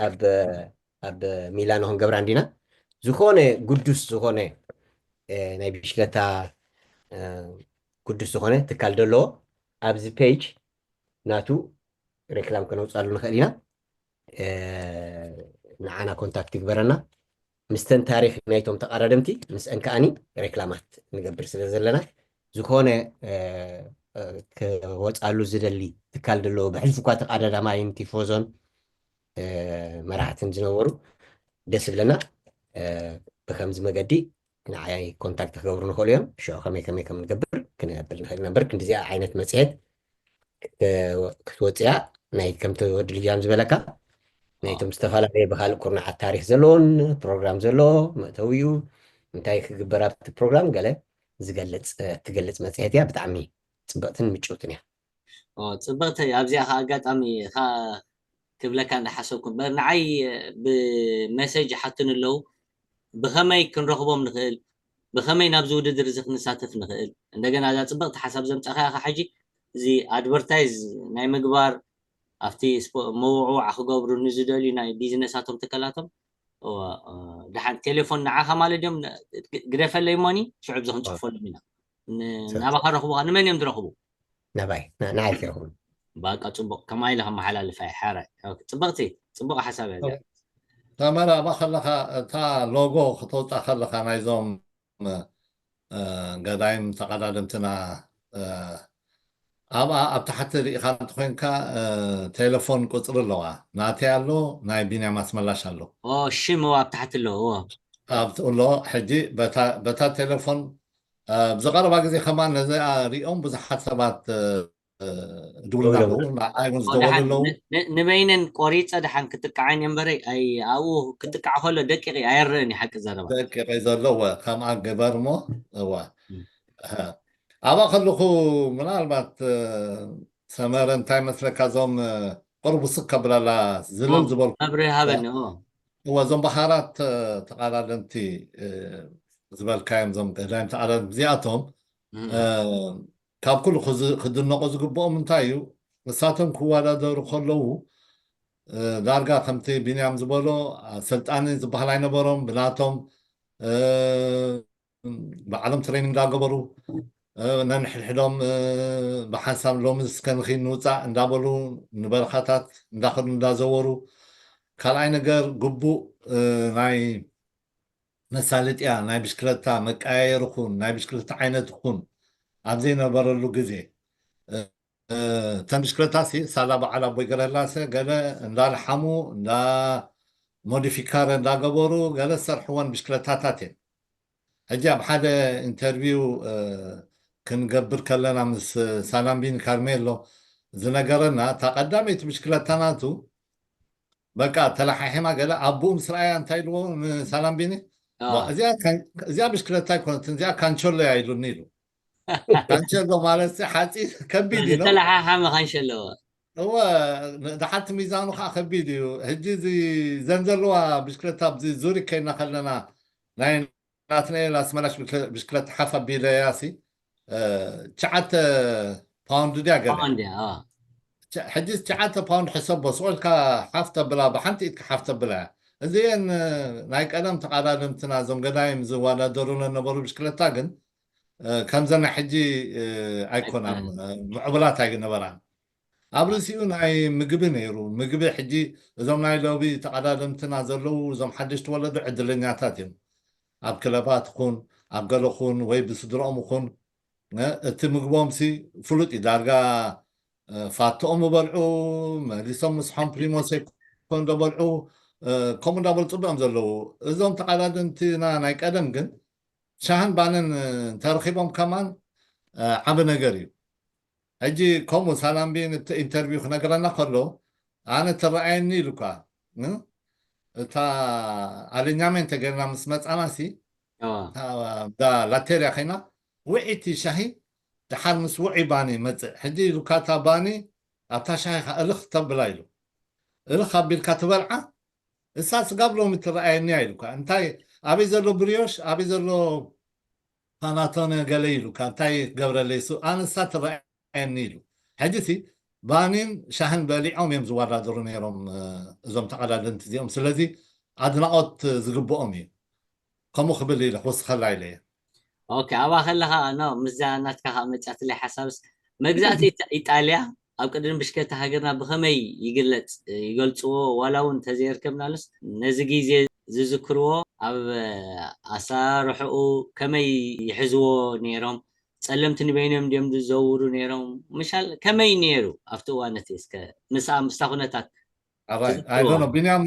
ኣብ ኣብ ሚላኖ ክንገብራ እንዲና ዝኾነ ግዱስ ዝኾነ ናይ ብሽክለታ ግዱስ ዝኾነ ትካል ደለዎ ኣብዚ ፔጅ ናቱ ሬክላም ከነውፅኣሉ ንኽእል ኢና ንዓና ኮንታክት ይግበረና ምስተን ታሪክ ናይቶም ተቃዳደምቲ ምስአን ከዓኒ ሬክላማት ንገብር ስለ ዘለና ዝኾነ ክወፃሉ ዝደሊ ትካል ዘለዎ ብሕልፊ እኳ ተቃዳዳማይን ቲፎዞን መራሕትን ዝነበሩ ደስ ይብለና ብከምዚ መገዲ ንዓይ ኮንታክት ክገብሩ ንኽእሉ እዮም ሽዑ ከመይ ከመይ ከም ንገብር ክንገብር ንኽእል ነበር ክንዲዚኣ ዓይነት መፅሄት ክትወፅያ ናይ ከምቲ ወዲ ልጃም ዝበለካ ናይቶም ዝተፈላለየ ብካልእ ኩርናዓት ታሪክ ዘለዎን ፕሮግራም ዘለዎ መእተዊኡ እንታይ ክግበር ኣብቲ ፕሮግራም ገለ ዝገልፅ ትገልፅ መፅሄት እያ ብጣዕሚ ፅብቅትን ምጭውትን እያ ፅብቅተይ ኣብዚኣ ከዓ ኣጋጣሚ ክብለካ እንዳሓሰብኩ እምበር ንዓይ ብመሰጅ ሓቱን ኣለዉ ብኸመይ ክንረኽቦም ንኽእል ብኸመይ ናብዚ ውድድር እዚ ክንሳተፍ ንኽእል እንደገና እዛ ፅብቅቲ ሓሳብ ዘምፃእካ ኢኻ ሕጂ እዚ ኣድቨርታይዝ ናይ ምግባር ኣብቲ መውዕዋዕ ክገብሩ ንዝደልዩ ናይ ቢዝነሳቶም ትከላቶም እወ፣ እ፣ ደሓን ቴሌፎን ንዓኻ ማለት ድዮም ን-፣ ግ-፣ ግደፈለይ እሞኒ ሽዑ ብዚ ክንጽሕፈሎም ኢና። ን-፣ ሰ- ናባኻ ረኽቡኻ ንመን እዮም ዝረኽቡ? ናባይ ና- ንዓይ ትረኽቡ። ባቃ ጽቡቕ፣ ከምኣ ኢለ ከመሓላልፋ እየ። ሓራይ። ኦኬ፣ ጽብቕቲ፣ ጽቡቕ ሓሳብ እያ እዚኣ። ተመረ ኣብኣ ከለኻ እታ ሎጎ ክተውፃእ ከለኻ ናይዞም እ፣ ገዳይም ተቐዳደምትና፣ እ፣ ኣብኣ ኣብ ታሕቲ ርኢኻ እንተኾይንካ፣ እ፣ ቴሌፎን ቁፅሪ ኣለዋ። ናተይ ኣሎ፣ ናይ ቢንያም ኣስመላሽ ኣሎ። ኦ፣ ሽም እዎ ኣብ ታሕቲ ኣለዎ። ኣብቲ ኣሎ። ሕጂ በታ በታ ቴሌፎን፣ እ፣ ብዝቐረባ ግዜ ከማን ነዚኣ ሪኦም ብዙሓት ሰባት፣ እ፣ ድውልና ደውሎም ኣለዉ፣ ንዓይ እውን ኦ፣ ደሓን ዝደወሉ ኣለዉ። ን-፣ ን-፣ ንበይነን ቆሪፀ ደሓን ክጥቃዓን እየ እምበረይ፣ ኣይ፣ ኣብኡ ክጥቃዕ ከሎ ደቂቕ እየ፣ ኣየረእን እዩ ሓቂ ዘረባ። ደቂቐ ዘሎ እወ፣ ከምኣ ግበር እሞ እወ። እም። ኣሃ። ኣብኣ ከለኹ ምናልባት፣ እ፣ ሰመረ እንታይ መስለካ፣ እዞም፣ እ፣ ቁሩብ ውስኽ ከብላላ ዝልል ኦ፣ ዝበልኩ መብርሂ ሃበኒ። ኦ፣ እወ፣ እዞም ባሃራት፣ እ፣ ተቓዳደምቲ፣ እ፣ ዝበልካዮም፣ እዞም ገዳይም ተቓዳደምቲ እዚኣቶም፣ እም። እ፣ ካብ ኩሉ ክዝ-፣ ክድነቑ ዝግብኦም እንታይ እዩ? ንሳቶም ክወዳደሩ ከለዉ፣ እ፣ ዳርጋ ከምቲ ቢንያም ዝበሎ፣ ኣሰልጣኒ ዝበሃል ኣይነበሮም። ብናቶም፣ እ፣ ባዕሎም ትሬኒንግ እንዳገበሩ፣ እ፣ ነንሕድሕዶም፣ እ፣ ብሓንሳብ ሎሚ እስከ ንኺድ ንውፃእ እንዳበሉ ንበረኻታት እንዳኸዱ እንዳዘወሩ፣ ካልኣይ ነገር ግቡእ፣ እ፣ ናይ መሳለጥያ ናይ ብሽክለታ መቀያየሪ ኩን ናይ ብሽክለታ ዓይነት ኩን ኣብ ዘይነበረሉ ግዜ፣ እ፣ እ፣ እተን ብሽክለታ ሲ ሳላ በዓል ኣቦይ ገረላሰ ገለ እንዳለሓሙ እንዳ ሞዲፊካረ እንዳገበሩ ገለ ዝሰርሕወን ብሽክለታታት እየን። ሕጂ ኣብ ሓደ ኢንተርቪው፣ እ፣ ክንገብር ከለና ምስ ሳላምቢን ካርሜሎ ዝነገረና፣ እታ ቀዳመይቲ ብሽክለታ ናቱ በቃ ተለሓሒማ ገለ ኣቦኡ ምስ ረኣያ እንታይ ኢልዎ ንሳላምቢኒ? ኦ፣ ዋ፣ እዚኣ ካን-፣ እዚኣ ብሽክለታ ኣይኮነትን፣ እዚኣ ካንቸሎ እያ ኢሉኒ ኢሉ። ካንቸሎ ማለት ሲ ሓፂ ከቢድ እዩ ነው። ዝተለሓሓመ ካንሸሎ። እወ፣ ን-፣ ደሓንቲ ሚዛኑ ከዓ ከቢድ እዩ። ሕጂ እዚ ዘን ዘለዋ ብሽክለታ ኣብዚ ዙሪክ ከይና ከለና ናይ ናትናኤል ኣስመላሽ ብሽክለ-፣ ብሽክለታ ሓፍ ኣቢለያ ሲ፣ እ፣ ትሽዓተ ፓውንድ ድያ ገለ? ፓውንድ እያ፣ ኦ። ቸ-፣ ሕጂ ትሽዓተ ፓውንድ ሕሰቦ፣ ስቕ ኢልካ ሓፍ ተብላ፣ ብሓንቲ ኢድካ ሓፍ ተብላ እያ። እዚአን፣ እ፣ ናይ ቀደም ተቐዳደምትና እዞም ገዳይም ዝወዳደሩ ለነበሩ ብሽክለታ ግን፣ እ፣ ከምዘን ናይ ሕጂ፣ እ፣ ኣይኮናን፣ ኣይኮናን። እ፣ ምዕቡላት ኣይነበራን። ኣብ ርእሲኡ ናይ ምግቢ ነይሩ። ምግቢ ሕጂ እዞም ናይ ሎቢ ተቐዳደምትና ዘለዉ እዞም ሓደሽቲ ወለዶ ዕድለኛታት እዮም። ኣብ ክለባት ኹን፣ ኣብ ገለ ኹን ወይ ብስድርኦም ኹን፣ እ፣ እቲ ምግቦም ሲ ፍሉጥ እዩ። ዳርጋ፣ እ፣ ፋቶኦም ይበልዑ፣ መሊሶም ምስሖም ፕሪሞ ሴኮንዶ በልዑ፣ እ፣ ከምኡ እንዳበሉ ጽቡቕ እዮም ዘለዉ። እዞም ተቐዳደምትና ናይ ቀደም ግን ሻህን ባንን፣ እ፣ እንተረኺቦም ከማን፣ እ፣ ዓቢ ነገር እዩ። ሕጂ ከምኡ ሳላምቢን እቲ ኢንተርቪው ክነግረና ከሎ፣ ኣነ ትረኣየኒ ኢሉ እኳ፣ እ፣ እታ ኣለኛሜንተ ገይርና ምስ መጻና ሲ፣ ኦ፣ እታ እንዳ ላቴርያ ኸይና፣ ውዒቲ ሻሂ፣ ደሓር ምስ ውዒ ባኒ ይመጽእ። ሕጂ ኢሉካ እታ ባኒ ኣብታ ሻሂ ኸኣ እልኽ ተብላ ኢሉ። እልኽ ኣቢልካ ትበልዓ፣ እሳ ስጋብ ሎሚ ትረኣየኒ እያ ኢሉካ። እንታይ፣ ኣበይ ዘሎ ብርዮሽ፣ ኣበይ ዘሎ ፓናቶነ ገለ ኢሉካ፣ እንታይ ክገብረለይ እሱ፣ ኣነ እሳ ትረኣየኒ ኢሉ። ሕጂ ሲ ባኒን ሻህን በሊዖም እዮም ዝወዳደሩ ነይሮም፣ እ፣ እዞም ተቐዳደምቲ እዚኦም። ስለዚ ኣድናቖት ዝግብኦም እዩ። ከምኡ ክብል ኢለ ክውስኸላ ኢለ እየ። ኦኬ፣ ኣብኣ ከለኻ፣ ኖ፣ ምስዛ ናትካ ከኣ መጻትለይ ሓሳብስ፣ መግዛእቲ ኢጣ-፣ ኢጣልያ ኣብ ቅድሚ ብሽክለታ ሃገርና ብኸመይ ይግለጽ፣ ይገልጽዎ፣ ዋላ እውን እንተዘየርከብናሉስ፣ ነዚ ግዜ ዝዝክርዎ፣ ኣብ ኣሰራርሕኡ ከመይ ይሕዝዎ ነይሮም? ጸለምቲ ንበይኖም ድዮም ዝዘውሩ ነይሮም? ምሻል ከመይ ነይሩ ኣብቲ እዋን እቲ? እስከ ምስኣ፣ ምስታ ኩነታት ኣራይ፣ ትዝክርዎ? ኣይ ዶንት ኖ፣ ቢንያም፣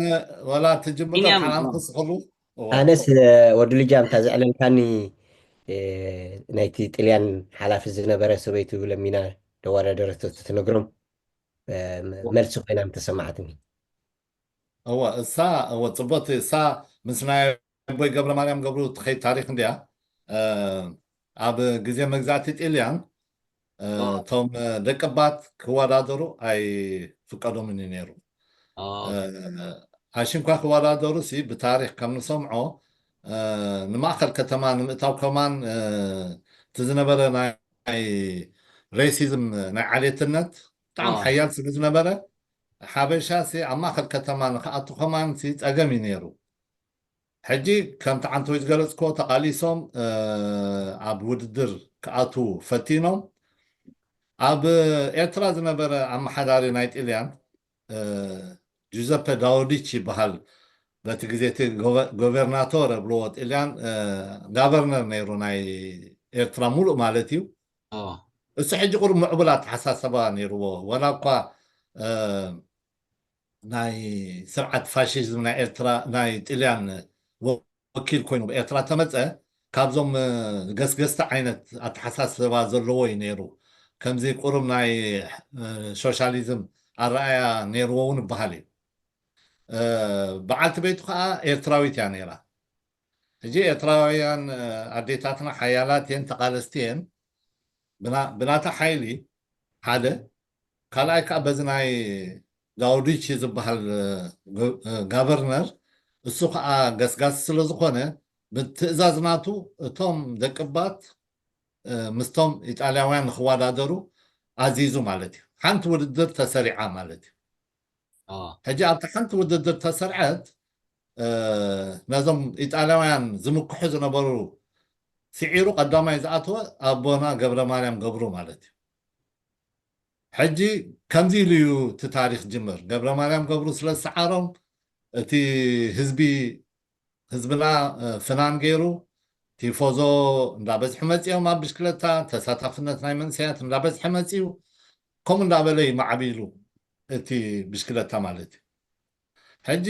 ዋላ ትጅምር ቢንያም፣ ሓላል ኦ። ክስኸሉ? እዋ። ኣነስ፣ እ፣ ወዲ ልጃም እታ ዘዕለልካኒ፣ እ፣ ናይቲ ጥልያን ሓላፊ ዝነበረ ሰበይቱ ለሚና ደዋዳደረቶ ትነግሮም፣ እ፣ መ-፣ መልሲ ኮይና ምተሰማዓትኒ። እወ፣ እሳ፣ እወ፣ ጽቡቕቲ፣ እሳ ምስ ናይ ኣቦይ ገብረ ማርያም ገብሩ ትኸይድ ታሪኽ እንድያ። እ፣ ኣብ ግዜ መግዛእቲ ጥልያን፣ እ፣ ኦ። እቶም ደቀባት ክወዳደሩ ኣይፍቀዶምን እዩ ነይሩ። ኦ። እ፣ ኣሽንኳ ክወዳደሩ ሲ ብታሪኽ ከም ንሰምዖ፣ እ፣ ንማእከል ከተማ ንምእታው ከማን፣ እ፣ እቲ ዝነበረ ናይ ሬሲዝም፣ ናይ ዓሌትነት ብጣዕሚ ኦ። ሓያል ስለ ዝነበረ፣ ሓበሻ ሲ ኣብ ማእከል ከተማ ንክኣቱ ከማን ሲ ጸገም እዩ ነይሩ። ሕጂ ከምቲ ዓንተወይ ዝገለጽክዎ ተቓሊሶም ኣብ ውድድር ክኣትዉ ፈቲኖም። ኣብ ኤርትራ ዝነበረ ኣመሓዳሪ ናይ ጥልያን ጁዘፐ ዳውዲች ይበሃል። በቲ ግዜ እቲ ጎቨርናቶር ኣብልዎ ጥልያን ጋቨርነር ነይሩ ናይ ኤርትራ ሙሉእ ማለት እዩ። እሱ ሕጂ ቁሩብ ምዕቡል ኣተሓሳሰባ ነይርዎ፣ ወላ እኳ ናይ ስርዓት ፋሽዝም ናይ ኤርትራ ናይ ጥልያን ወኪል ኮይኑ ብኤርትራ ተመፀ፣ ካብዞም ገስገስቲ ዓይነት ኣተሓሳስባ ዘለዎ እዩ ነይሩ። ከምዚ ቁሩብ ናይ ሶሻሊዝም ኣረኣያ ነይርዎ እውን ይበሃል እዩ። በዓልቲ ቤቱ ከዓ ኤርትራዊት እያ ነይራ። ሕጂ ኤርትራውያን ኣዴታትና ሓያላት እየን፣ ተቓለስቲ እየን። ብናታ ሓይሊ ሓደ፣ ካልኣይ ከዓ በዚ ናይ ዳውዲች ዝበሃል ጋቨርነር፣ እሱ ከዓ ገስጋሲ ስለ ዝኾነ ብትእዛዝ ናቱ እቶም ደቅባት ምስቶም ኢጣልያውያን ንክወዳደሩ ኣዚዙ ማለት እዩ። ሓንቲ ውድድር ተሰሪዓ ማለት እዩ። ሕጂ ኣብቲ ሓንቲ ውድድር ተሰርዐት ነዞም ኢጣልያውያን ዝምክሑ ዝነበሩ ስዒሩ ቀዳማይ ዝኣተወ ኣቦና ገብረ ማርያም ገብሩ ማለት እዩ። ሕጂ ከምዚ ኢሉ እዩ እቲ ታሪክ ጅምር። ገብረ ማርያም ገብሩ ስለ ዝሰዓሮም እቲ ህዝቢ ህዝብና ፍናን ገይሩ ቲፎዞ እንዳበዝሑ መፂኦም ኣብ ብሽክለታ ተሳታፍነት ናይ መንእሰያት እንዳበዝሐ መፂኡ ከምኡ እንዳበለ ይማዕቢሉ እቲ ብሽክለታ ማለት እዩ። ሕጂ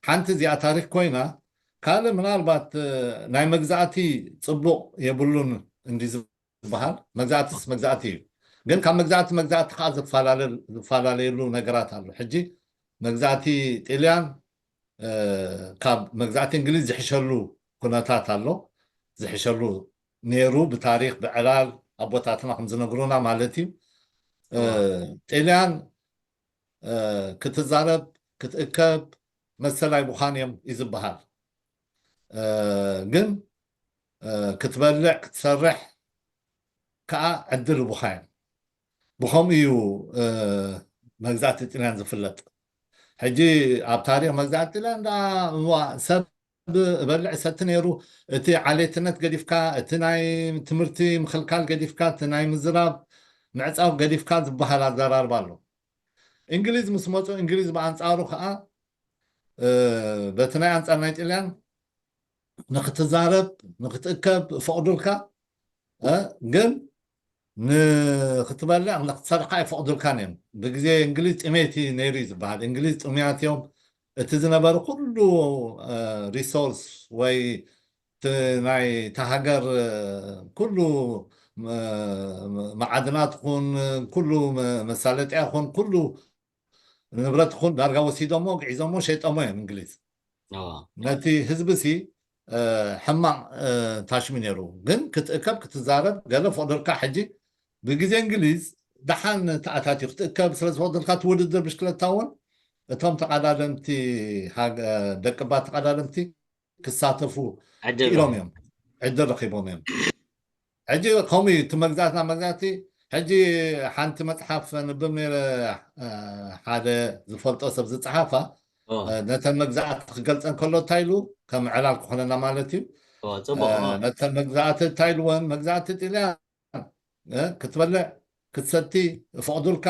ሓንቲ እዚኣ ታሪክ ኮይና ካልእ ምናልባት ናይ መግዛእቲ ፅቡቅ የብሉን እንዲ ዝበሃል። መግዛእትስ መግዛእቲ እዩ፣ ግን ካብ መግዛእቲ መግዛእቲ ከዓ ዝፈላለየሉ ነገራት ኣሎ። ሕጂ መግዛእቲ ጥልያን ካብ መግዛእቲ እንግሊዝ ዝሕሸሉ ኩነታት ኣሎ። ዝሕሸሉ ነይሩ ብታሪክ ብዕላል ኣቦታትና ከም ዝነግሩና ማለት እዩ። ጥልያን ክትዛረብ ክትእከብ መሰል ኣይቡኻን እዮም እዩ ዝበሃል። ግን ክትበልዕ ክትሰርሕ ከዓ ዕድል ይቡኻ እዮም። ብኸምኡ እዩ መግዛእቲ ጥልያን ዝፍለጥ። ሕጂ ኣብ ታሪክ መግዛእቲ ጥልያን ደኣ እዋ ሰብ እበልዕ ሰቲ ነይሩ። እቲ ዓሌትነት ገዲፍካ፣ እቲ ናይ ትምህርቲ ምኽልካል ገዲፍካ፣ እቲ ናይ ምዝራብ ምዕጻው ገዲፍካ ዝበሃል ኣዘራርባ ኣሎ። እንግሊዝ ምስ መፁ እንግሊዝ ብኣንፃሩ ከዓ በቲ ናይ ኣንፃር ናይ ጥልያን ንክትዛረብ ንክትእከብ ፈቕዱልካ፣ ግን ንክትበልዕ ንክትሰርሕ ኣይፈቕዱልካን እዮም። ብግዜ እንግሊዝ ጥሜት እዩ ነይሩ እዩ ዝበሃል። እንግሊዝ ጥሙያት እዮም። እቲ ዝነበረ ኩሉ ሪሶርስ ወይ ናይ እታ ሃገር ኩሉ መዓድናት ኹን ኩሉ መሳለጥያ ኹን ኩሉ ንብረት ኹን ዳርጋ ወሲዶሞ ግዒዞሞ ሸይጦሞ እዮም እንግሊዝ። ነቲ ህዝቢ ሲ ሕማቕ ታሽሙ ነይሩ። ግን ክትእከብ ክትዛረብ ገለ ፈቕደልካ። ሕጂ ብግዜ እንግሊዝ ደሓን ተኣታትዩ ክትእከብ ስለ ዝፈቕደልካ እቲ ውድድር ብሽክለታ እውን እቶም ተቐዳደምቲ ደቅባት ተቐዳደምቲ ክሳተፉ ክኢሎም እዮም። ዕድል ረኪቦም እዮም። ሕጂ ከምኡ እዩ እቲ መግዛእትና መግዛእቲ። ሕጂ ሓንቲ መፅሓፍ ንብብ ነይረ ሓደ ዝፈልጦ ሰብ ዝፀሓፋ ነተን መግዛእቲ ክገልፀን ከሎ እንታይ ኢሉ ከም ዕላል ክኾነና ማለት እዩ። ነተን መግዛእቲ እንታይ ኢልወን መግዛእቲ ጥልያን ክትበልዕ ክትሰቲ ይፈቕዱልካ፣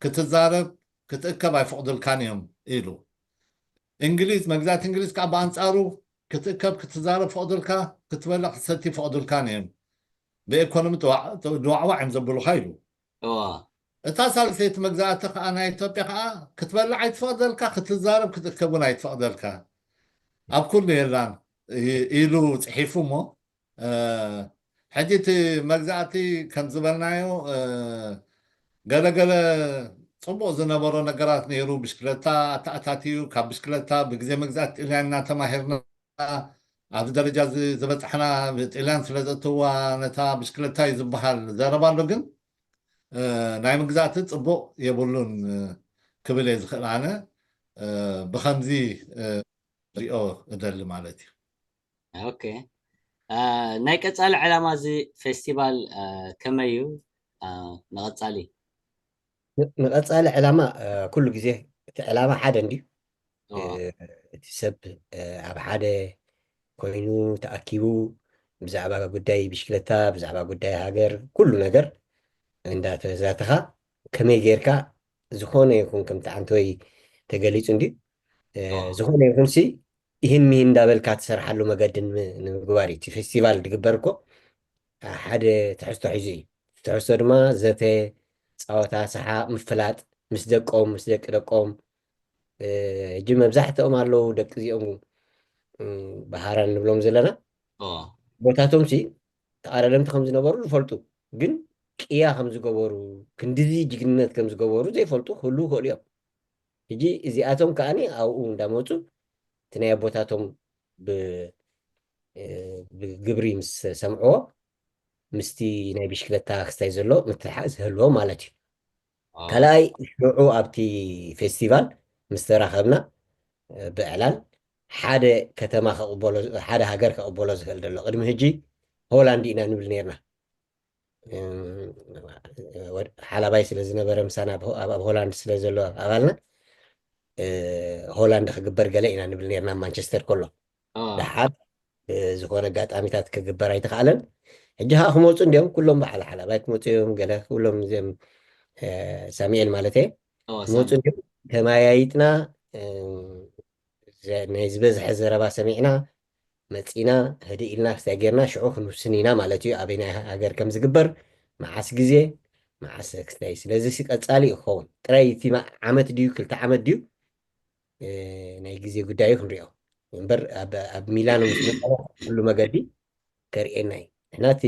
ክትዛረብ ክትእከብ ኣይፈቕዱልካን እዮም ኢሉ። እንግሊዝ መግዛእቲ እንግሊዝ ከዓ ብኣንፃሩ ክትእከብ ክትዛረብ ፈቕዱልካ፣ ክትበልዕ ክትሰቲ ፈቕዱልካን እዮም። ብኤኮኖሚ ድዋዕዋዕ እዮም ዘብሉካ ኢሉ። እታ ሳልሰይቲ መግዛእቲ ከዓ ናይ ኢትዮጵያ ከዓ ክትበልዕ ኣይትፈቕደልካ፣ ክትዛረብ ክትእከብ እውን ኣይትፈቕደልካ፣ ኣብ ኩሉ የላን ኢሉ ፅሒፉ እሞ ሕጂ እቲ መግዛእቲ ከም ዝበልናዮ ገለገለ ፅቡቅ ዝነበሮ ነገራት ነይሩ። ብሽክለታ ኣተኣታትዩ ካብ ብሽክለታ ብግዜ መግዛእቲ ጥልያን እናተማሂርና ኣብዚ ደረጃ እዚ ዝበፃሕና ብጥልያን ስለ ዘእተዋ ነታ ብሽክለታ እዩ ዝበሃል ዘረባ ኣሎ። ግን ናይ መግዛእቲ ፅቡቅ የብሉን ክብል እየ ዝኽእል ኣነ ብከምዚ ሪኦ እደሊ ማለት እዩ። ኦኬ፣ ናይ ቀፃሊ ዕላማ እዚ ፌስቲቫል ከመይ እዩ? ንቐፃሊ ንቐፃሊ ዕላማ ኩሉ ግዜ እቲ ዕላማ ሓደ እንድዩ። እቲ ሰብ ኣብ ሓደ ኮይኑ ተኣኪቡ ብዛዕባ ጉዳይ ብሽክለታ፣ ብዛዕባ ጉዳይ ሃገር፣ ኩሉ ነገር እንዳተዛተኻ ከመይ ጌርካ ዝኾነ ይኹን ከምቲ ዓንተወይ ተገሊጹ እንዲ ዝኾነ ይኹን ሲ ይህን ሚህን እንዳበልካ ትሰርሓሉ መገዲ ንምግባር እዩ። እቲ ፌስቲቫል ድግበር እኮ ሓደ ትሕዝቶ ሒዙ እዩ። ትሕዝቶ ድማ ዘተ፣ ጸወታ፣ ሰሓቕ፣ ምፍላጥ ምስ ደቆም ምስ ደቂ ደቆም። ሕጂ መብዛሕትኦም ኣለዉ ደቂ እዚኦም ብሃራን ንብሎም ዘለና ቦታቶም ሲ ተቓዳደምቲ ከም ዝነበሩ ዝፈልጡ፣ ግን ቅያ ከም ዝገበሩ፣ ክንዲዚ ጅግንነት ከም ዝገበሩ ዘይፈልጡ ክህልዉ ይኽእሉ እዮም። ሕጂ እዚኣቶም ከዓኒ ኣብኡ እንዳመፁ እቲ ናይ ኣቦታቶም ብግብሪ ምስ ሰምዕዎ ምስቲ ናይ ብሽክለታ ክስታይ ዘሎ ምትሕሓዝ ይህልዎ ማለት እዩ። ካልኣይ ሽዑ ኣብቲ ፌስቲቫል ምስ ተራኸብና ብዕላል ሓደ ከተማ ሓደ ሃገር ከቕበሎ ዝኽእል ዘሎ ቅድሚ ሕጂ ሆላንድ ኢና ንብል ነርና። ሓላባይ ስለ ዝነበረ ምሳና ኣብ ሆላንድ ስለ ዘሎ ኣባልና ሆላንድ ክግበር ገለ ኢና ንብል ነርና ማንቸስተር ከሎ ደሓር ዝኾነ ኣጋጣሚታት ክግበር ኣይተኽኣለን። ሕጂ ከዓ ክመፁ እንዲዮም ኩሎም በዓል ሓላባይ ክመፁ እዮም ገለ ኩሎም እዚኦም ሳሚኤል ማለት እየ ክመፁ እንዲዮም ተመያይጥና ናይ ዝበዝሐ ዘረባ ሰሚዕና መፂና ህድእ ኢልና ክስታይ ጌርና ሽዑ ክንውስን ኢና ማለት እዩ ኣበይ ናይ ሃገር ከም ዝግበር መዓስ ግዜ መዓስ ክስታይ ስለዚ ቀፃሊ ክኸውን ጥራይ እቲ ዓመት ድዩ ክልተ ዓመት ድዩ ናይ ግዜ ጉዳይ እዩ ክንሪኦ እምበር ኣብ ሚላኖ ምስ መፀና ኩሉ መገዲ ከርእየና እዩ ንሕና እቲ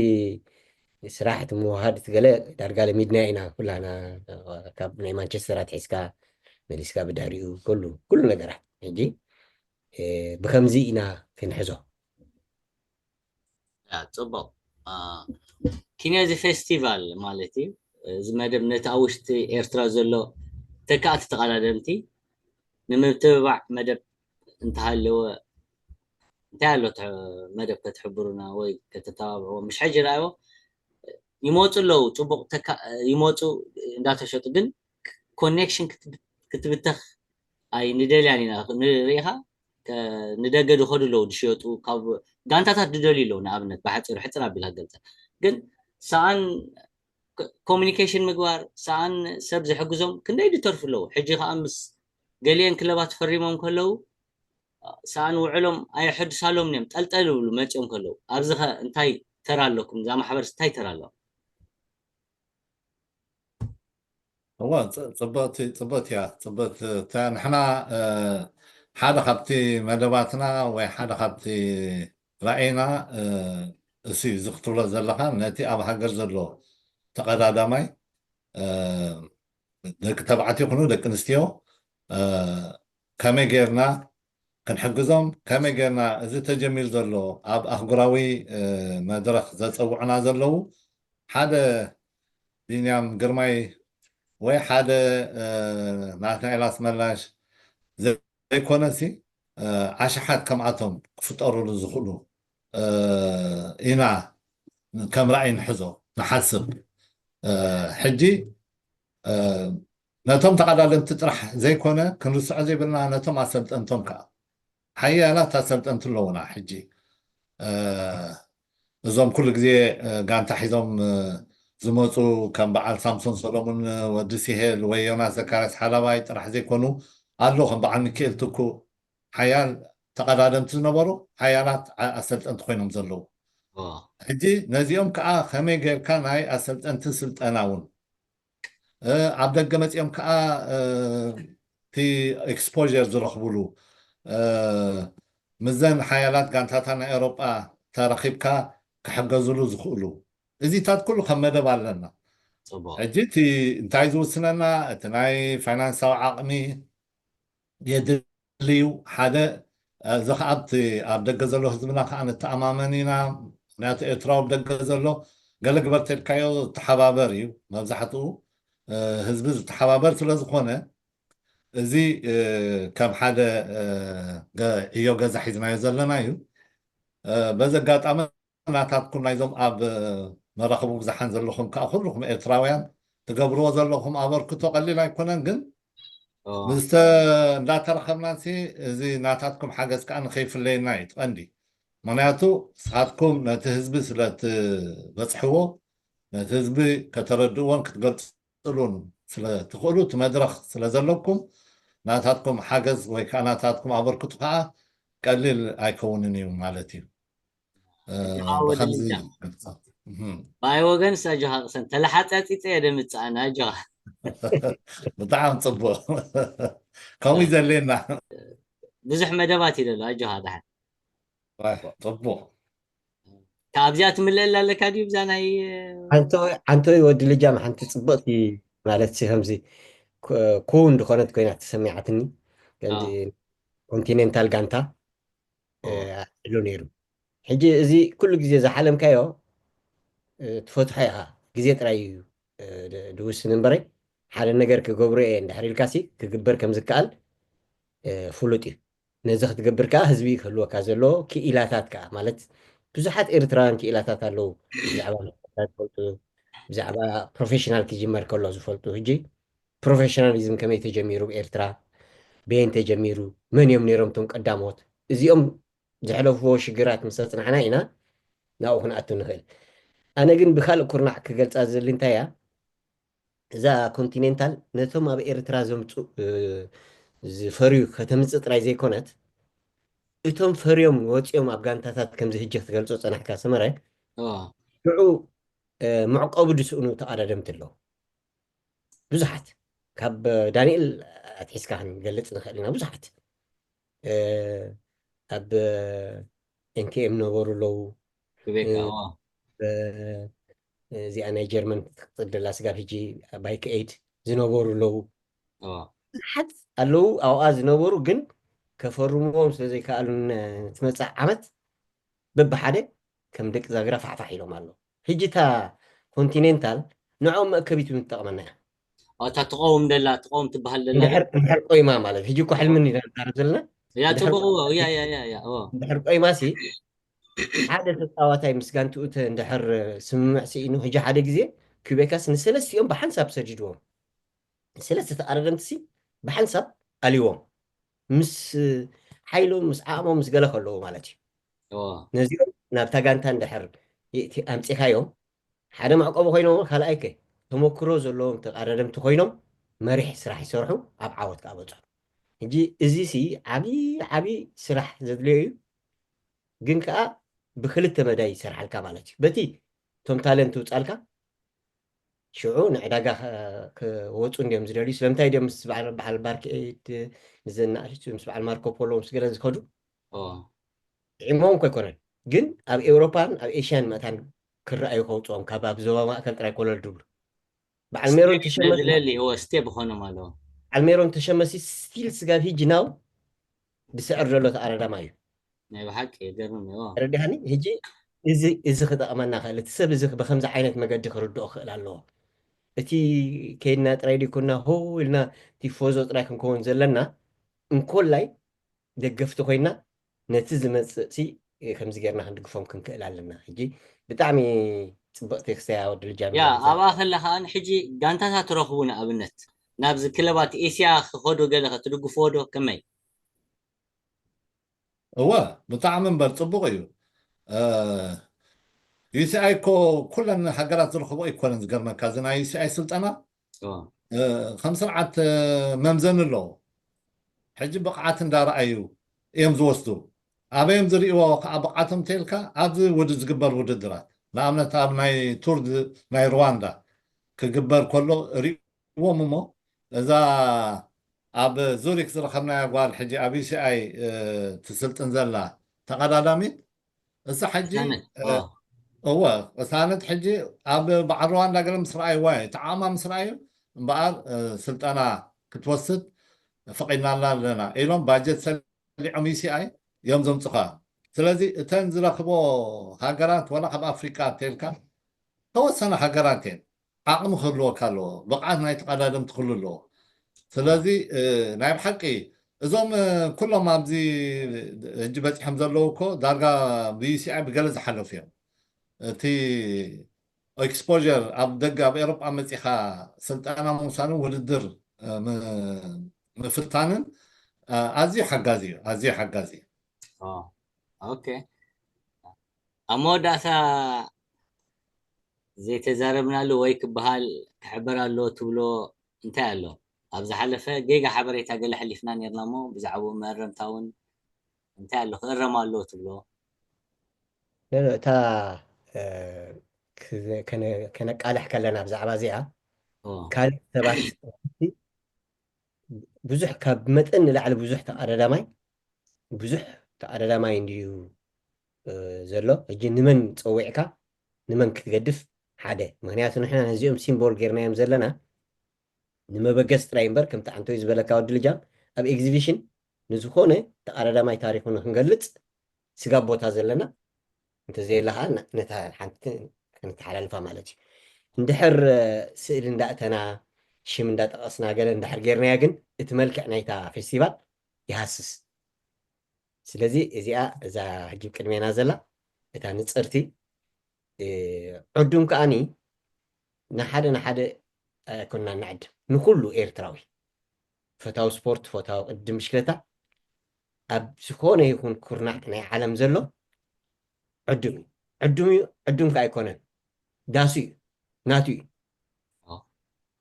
ስራሕ እቲ ምውሃድ እቲ ገለ ዳርጋ ለሚድና ኢና ኩላና ካብ ናይ ማንቸስተር ኣትሒዝካ መሊስካ ብድሕሪኡ ኩሉ ኩሉ ነገራት ሕጂ ብከምዚ ኢና ክንሕዞ ጽቡቅ ኪነዚ ፌስቲቫል ማለት እዩ እዚ መደብ ነቲ ኣብ ውሽጢ ኤርትራ ዘሎ ተካእቲ ተቐዳደምቲ ንምትብባዕ መደብ እንተሃለወ እንታይ ኣሎ መደብ ከተሕብሩና ወይ ከተተባብዕዎ ምሽ ሕጂ ርኣዮ ይመፁ ኣለዉ ፅቡቅ ይመፁ እንዳተሸጡ ግን ኮኔክሽን ክትብተኽ ኣይ ንደልያን ኢና ንሪኢኻ ንደገ ዝኸዱ ኣለዉ ዝሽየጡ ካብ ጋንታታት ዝደልዩ ኣለዉ ንኣብነት ብሓፂሩ ሕፅር ኣቢልካ ገልፀ ግን ሰኣን ኮሚኒኬሽን ምግባር ሰኣን ሰብ ዝሕግዞም ክንደይ ዝተርፉ ኣለዉ ሕጂ ከዓ ምስ ገሊአን ክለባት ፈሪሞም ከለዉ ሰኣን ውዕሎም ኣየሐድሳሎም እዮም ጠልጠል ይብሉ መፂኦም ከለዉ ኣብዚ ከ እንታይ ተራ ኣለኩም እዛ ማሕበርስ እንታይ ተራ ኣለዋ እዋ ጽ- ጽብቕቲ ጽብቕቲ እያ ጽብቕቲ እታ ንሕና እ፣ ሓደ ካብቲ መደባትና ወይ ሓደ ካብቲ ራእይና እ፣ እሱ እዩ እዚ ክትብሎ ዘለኻ ነቲ ኣብ ሃገር ዘሎ ተቐዳዳማይ እ፣ ደቂ ተባዕትዮ ይኹኑ ደቂ ኣንስትዮ እ፣ ከመይ ጌርና ክንሕግዞም ከመይ ጌርና እዚ ተጀሚሩ ዘሎ ኣብ ኣህጉራዊ እ፣ መድረኽ ዘፀውዑና ዘለዉ ሓደ ቢንያም ግርማይ ወይ ሓደ ናትናኤል ኣስመላሽ ዘይኮነሲ ኣሽሓት ከምኣቶም ክፍጠሩሉ ዝኽእሉ ኢና ከም ራእይ ንሕዞ ንሓስብ ሕጂ ነቶም ተቐዳደምቲ ጥራሕ ዘይኮነ ክንርስዖ ዘይብልና ነቶም ኣሰልጠንቶም ከዓ ሓያላት ኣሰልጠንቲ ኣለውና ሕጂ እዞም ኩሉ ግዜ ጋንታ ሒዞም ዝመፁ ከም በዓል ሳምሶን ሰሎሙን ወዲ ሲሄል ወይ ዮናስ ዘካርያስ ሓላባይ ጥራሕ ዘይኮኑ ኣሎ ከም በዓል ሚካኤል ትኩ ሓያል ተቐዳደምቲ ዝነበሩ ሓያላት ኣሰልጠንቲ ኮይኖም ዘለዉ ሕጂ ነዚኦም ከዓ ከመይ ጌርካ ናይ ኣሰልጠንቲ ስልጠና እውን ኣብ ደገ መፂኦም ከዓ እቲ exposure ዝረኽብሉ ምዘን ሓያላት ጋንታታት ናይ ኤውሮጳ ተረኺብካ ክሕገዝሉ ዝኽእሉ እዚታት ኩሉ ከም መደብ ኣለና ሕጂ እቲ እንታይ ዝውስነና እቲ ናይ ፋይናንሳዊ ዓቕሚ የድልዩ ሓደ እዚ ከዓ ኣብቲ ኣብ ደገ ዘሎ ህዝብና ከዓ ንተኣማመን ኢና ምክንያቱ ኤርትራዊ ኣብ ደገ ዘሎ ገለ ግበር ተልካዮ ዝተሓባበር እዩ መብዛሕትኡ ህዝቢ ዝተሓባበር ስለ ዝኾነ እዚ ከም ሓደ ዕዮ ገዛ ሒዝናዮ ዘለና እዩ በዚ ኣጋጣሚ ናታትኩም ናይዞም ኣብ መራኸቢ ብዙሓን ዘለኹም ከዓ ኩልኹም ኤርትራውያን ትገብርዎ ዘለኹም ኣበርክቶ ቀሊል ኣይኮነን ግን ምስተ እንዳተረኸብናሲ፣ እዚ ናታትኩም ሓገዝ ከዓ ንኸይፍለየና እዩ ትቐንዲ። ምክንያቱ ንስኻትኩም ነቲ ህዝቢ ስለ ትበፅሕዎ፣ ነቲ ህዝቢ ከተረድእዎን ክትገልፅሉን ስለ ትኽእሉ፣ እቲ መድረኽ ስለ ዘለኩም፣ ናታትኩም ሓገዝ ወይ ከዓ ናታትኩም ኣበርክቱ ከዓ ቀሊል ኣይከውንን እዩ ማለት እዩ። ብኸምዚ ባይ ወገን ሳጆኻ ቅሰን ተለሓፃፂፀ የደምፅኣና ኣጆኻ። ብጣዕሚ ፅቡቅ። ከምኡ ዘሌና ብዙሕ መደባት ይደሎ ኣጆኻ። ዳሓን ፅቡቅ። ካብዚኣ ትምልእላ ኣለካ ድዩ? ብዛ ናይ ዓንቶይ ወዲ ልጃም ሓንቲ ፅብቅቲ ማለት ከምዚ ኩውን ዝኾነት ኮይና ተሰሚዓትኒ። ኮንቲኔንታል ጋንታ ኢሉ ነይሩ። ሕጂ እዚ ኩሉ ግዜ ዝሓለምካዮ ትፈትሖ ኢኻ። ግዜ ጥራይ እዩ ድውስን እምበረይ፣ ሓደ ነገር ክገብሮ እየ እንድሕር ኢልካሲ ክግበር ከም ዝከኣል ፍሉጥ እዩ። ነዚ ክትገብር ከዓ ህዝቢ ክህልወካ ዘለዎ ክኢላታት ከዓ ማለት ብዙሓት ኤርትራውያን ክኢላታት ኣለዉ። ብዛዕባ ዝፈልጡ፣ ብዛዕባ ፕሮፌሽናል ክጅመር ከሎ ዝፈልጡ። ሕጂ ፕሮፌሽናሊዝም ከመይ ተጀሚሩ ብኤርትራ፣ በየን ተጀሚሩ፣ መን እዮም ነይሮም እቶም ቀዳሞት፣ እዚኦም ዘሕለፍዎ ሽግራት ምስ ኣፅናሕና ኢና ናብኡ ክንኣቱ ንኽእል። ኣነ ግን ብካልእ ኩርናዕ ክገልፃ ዝደሊ እንታይ እያ፣ እዛ ኮንቲኔንታል ነቶም ኣብ ኤርትራ ዘምፁ ዝፈርዩ ከተምፅእ ጥራይ ዘይኮነት፣ እቶም ፈርዮም ወፂኦም ኣብ ጋንታታት ከምዚ ህጂ ክትገልፆ ፀናሕካ ሰመረ፣ ሽዑ መዕቆቢ ድስእኑ ተቐዳደምቲ ኣለዉ። ብዙሓት ካብ ዳንኤል ኣትሒዝካ ክንገልፅ ንኽእል ኢና። ብዙሓት ኣብ ኤንቲኤም ነበሩ ኣለዉ። እዚኣ ናይ ጀርመን ትቅፅል ደላ ስጋብ ሕጂ ባይክ ኤድ ዝነበሩ ኣለዉ። ብዙሓት ኣለዉ ኣብኣ ዝነበሩ፣ ግን ከፈርምዎም ስለዘይከኣሉ ትመፅእ ዓመት በብሓደ ከም ደቂ ዛግራ ፋሕፋሕ ኢሎም ኣለዉ። ሕጂ እታ ኮንቲኔንታል ንዕኦም መእከቢት ምትጠቕመና እያ። እታ ትቐውም ደላ ትቐውም ትበሃል ደላ እንድሕር ቆይማ ማለት ሕጂ እኮ ሕልምን ኢና ንዛረብ ዘለና። ያ ጽቡቕ እዎ ያ ያ ያ ያ እዎ እንድሕር ቆይማ ሲ ሓደ ተጻዋታይ ምስ ጋንትኡ እንድሕር ስምምዕ ስኢኑ ሕጂ ሓደ ግዜ ኩቤካስ ንሰለስቲኦም ብሓንሳብ ሰዲድዎም። ሰለስተ ተቓዳደምቲ ሲ ብሓንሳብ ኣልዎም ምስ ሓይሎም ምስ ዓቕሞም ምስ ገለ ከለዉ ማለት እዩ። ነዚኦም ናብታ ጋንታ እንድሕር ኣምፂኻዮም ሓደ መዕቆቢ ኮይኖም ካልኣይ ከ ተመክሮ ዘለዎም ተቃዳደምቲ ኮይኖም መሪሕ ስራሕ ይሰርሑ ኣብ ዓወት ከዓ በፅሑ። ሕጂ እዚ ሲ ዓብዪ ዓብዪ ስራሕ ዘድልዮ እዩ። ግን ከዓ ብክልተ መዳይ ይሰርሓልካ ማለት እዩ። በቲ እቶም ታለንት ውፃልካ ሽዑ ንዕዳጋ ክወፁ እንዲዮም ዝደልዩ። ስለምንታይ ድዮም ምስ በዓል ባርክ ኤድ ንዘናእሽቱ ምስ በዓል ማርኮ ፖሎ ምስ ገለ ዝኸዱ ጥዒሞም እኮ ኣይኮነን፣ ግን ኣብ ኤውሮፓን ኣብ ኤሽያን መእታን ክረኣዩ ከውፅኦም ካብ ኣብ ዞባ ማእከል ጥራይ ኮለል ድብሉ። በዓል ሜሮን ተሸመ ነድለሊ እወ ስቴ ብኾኖም ኣለዎ። በዓል ሜሮን ተሸመሲ ስቲል ስጋብ ሂጂ ናው ዝስዕር ዘሎ ተኣረዳማ እዩ። ናይ ብሓቂ የገርም እዩ። ተረዲሃኒ። ህጂ እዚ እዚ ክጠቕመና ክእል፣ እቲ ሰብ እዚ ብከምዚ ዓይነት መገዲ ክርድኦ ክእል ኣለዎ። እቲ ከይድና ጥራይ ዲኩና ሆ ኢልና ቲፎዞ ጥራይ ክንከውን ዘለና እንኮላይ ደገፍቲ ኮይና ነቲ ዝመፅእ ሲ ከምዚ ጌርና ክንድግፎም ክንክእል ኣለና። ሕጂ ብጣዕሚ ፅብቕቲ ክስተያ ወዲ ልጃም ያ ኣብኣ ከላ ከዓ ሕጂ ጋንታታት ትረኽቡ ንኣብነት ናብዚ ክለባት ኤስያ ክኸዱ ገለ ክትድግፍዎ ዶ ከመይ? እወ ብጣዕሚ እምበር ፅቡቕ እዩ። ዩሲኣይ እኮ ኩለን ሃገራት ዝረኽቦ ኣይኮነን። ዝገርመካ እዚ ናይ ዩሲኣይ ስልጠና ከም ስርዓት መምዘኒ ኣለዎ። ሕጂ ብቕዓት እንዳረኣዩ እዮም ዝወስዱ። ኣበዮም ዝርእይዎ ከዓ ብቕዓቶም እንተይልካ ኣብዚ ውድ ዝግበር ውድድራት ንኣብነት ኣብ ናይ ቱር ናይ ሩዋንዳ ክግበር ከሎ ርእዎም እሞ እዛ ኣብ ዙሪክ ዝረኸብናያ ጓል ሕጂ ኣብ ዩሲኣይ ትስልጥን ዘላ ተቐዳዳሚት እሳ ሕጂ እወ ቅሳነት ሕጂ ኣብ በዓል ሩዋንዳ ገለ ምስ ረኣይዋ እዩ ተዓማ ምስ ረኣዩ እምበኣር ስልጠና ክትወስድ ፈቒድናላ ኣለና ኢሎም ባጀት ሰሊዖም ዩሲኣይ እዮም ዘምፅኻ። ስለዚ እተን ዝረኽቦ ሃገራት ዋላ ካብ ኣፍሪቃ እንተልካ ተወሰነ ሃገራት እየን ዓቕሚ ክህልወካ ኣለዎ። ብቕዓት ናይ ተቐዳደምቲ ክህሉ ኣለዎ። ስለዚ ናይ ብሓቂ እዞም ኩሎም ኣብዚ ሕጂ በፂሖም ዘለዉ እኮ ዳርጋ ብዩሲኣይ ብገለ ዝሓለፉ እዮም። እቲ ኤክስፖር ኣብ ደገ ኣብ ኤሮጳ መፂኻ ስልጠና ምውሳድን ውድድር ም- ምፍታንን ኣዝዩ ሓጋዚ እዩ። ኣዝዩ ሓጋዚ እዩ። ኦኬ፣ ኣብ መወዳእታ ዘይተዛረብናሉ ወይ ክበሃል ክሕበር ኣለዎ ትብሎ እንታይ ኣሎ? ኣብ ዝሓለፈ ጌጋ ሓበሬታ ገለ ሕሊፍና ነርና እሞ ብዛዕባኡ መእረምታ እውን እንታይ ኣሎ ክእረም ኣለዎ ትብሎ? እታ ከነቃልሕ ከለና ብዛዕባ እዚኣ ካልእ ሰባት ብዙሕ ካብ መጠን ንላዕሊ ብዙሕ ተቐዳዳማይ ብዙሕ ተቐዳዳማይ እንድዩ ዘሎ። ሕጂ ንመን ፀዊዕካ ንመን ክትገድፍ ሓደ ምክንያቱ ንሕና ነዚኦም ሲምቦል ጌርናዮም ዘለና ንመበገስ ጥራይ እምበር ከምቲ ዓንቶይ ዝበለካ ወዲ ልጃም ኣብ ኤግዚቢሽን ንዝኾነ ተቐዳዳማይ ታሪኹ ንክንገልፅ ስጋብ ቦታ ዘለና እንተዘየለ ከዓ ነታ ሓንቲ ከነተሓላልፋ ማለት እዩ። እንድሕር ስእሊ እንዳእተና ሽም እንዳጠቐስና ገለ እንድሕር ጌርናያ ግን እቲ መልክዕ ናይታ ፌስቲቫል ይሃስስ። ስለዚ እዚኣ እዛ ሕጂ ቅድሜና ዘላ እታ ንፅርቲ ዕዱም ከዓኒ ንሓደ ንሓደ ኣይኮንና ንዕድም ንኩሉ ኤርትራዊ ፈታዊ ስፖርት ፈታዊ ቅድም ብሽክለታ ኣብ ዝኾነ ይኹን ኩርናዕ ናይ ዓለም ዘሎ ዕዱም እዩ። ዕዱም እዩ ዕዱም ከ ኣይኮነን ዳሱ እዩ ናቱ እዩ።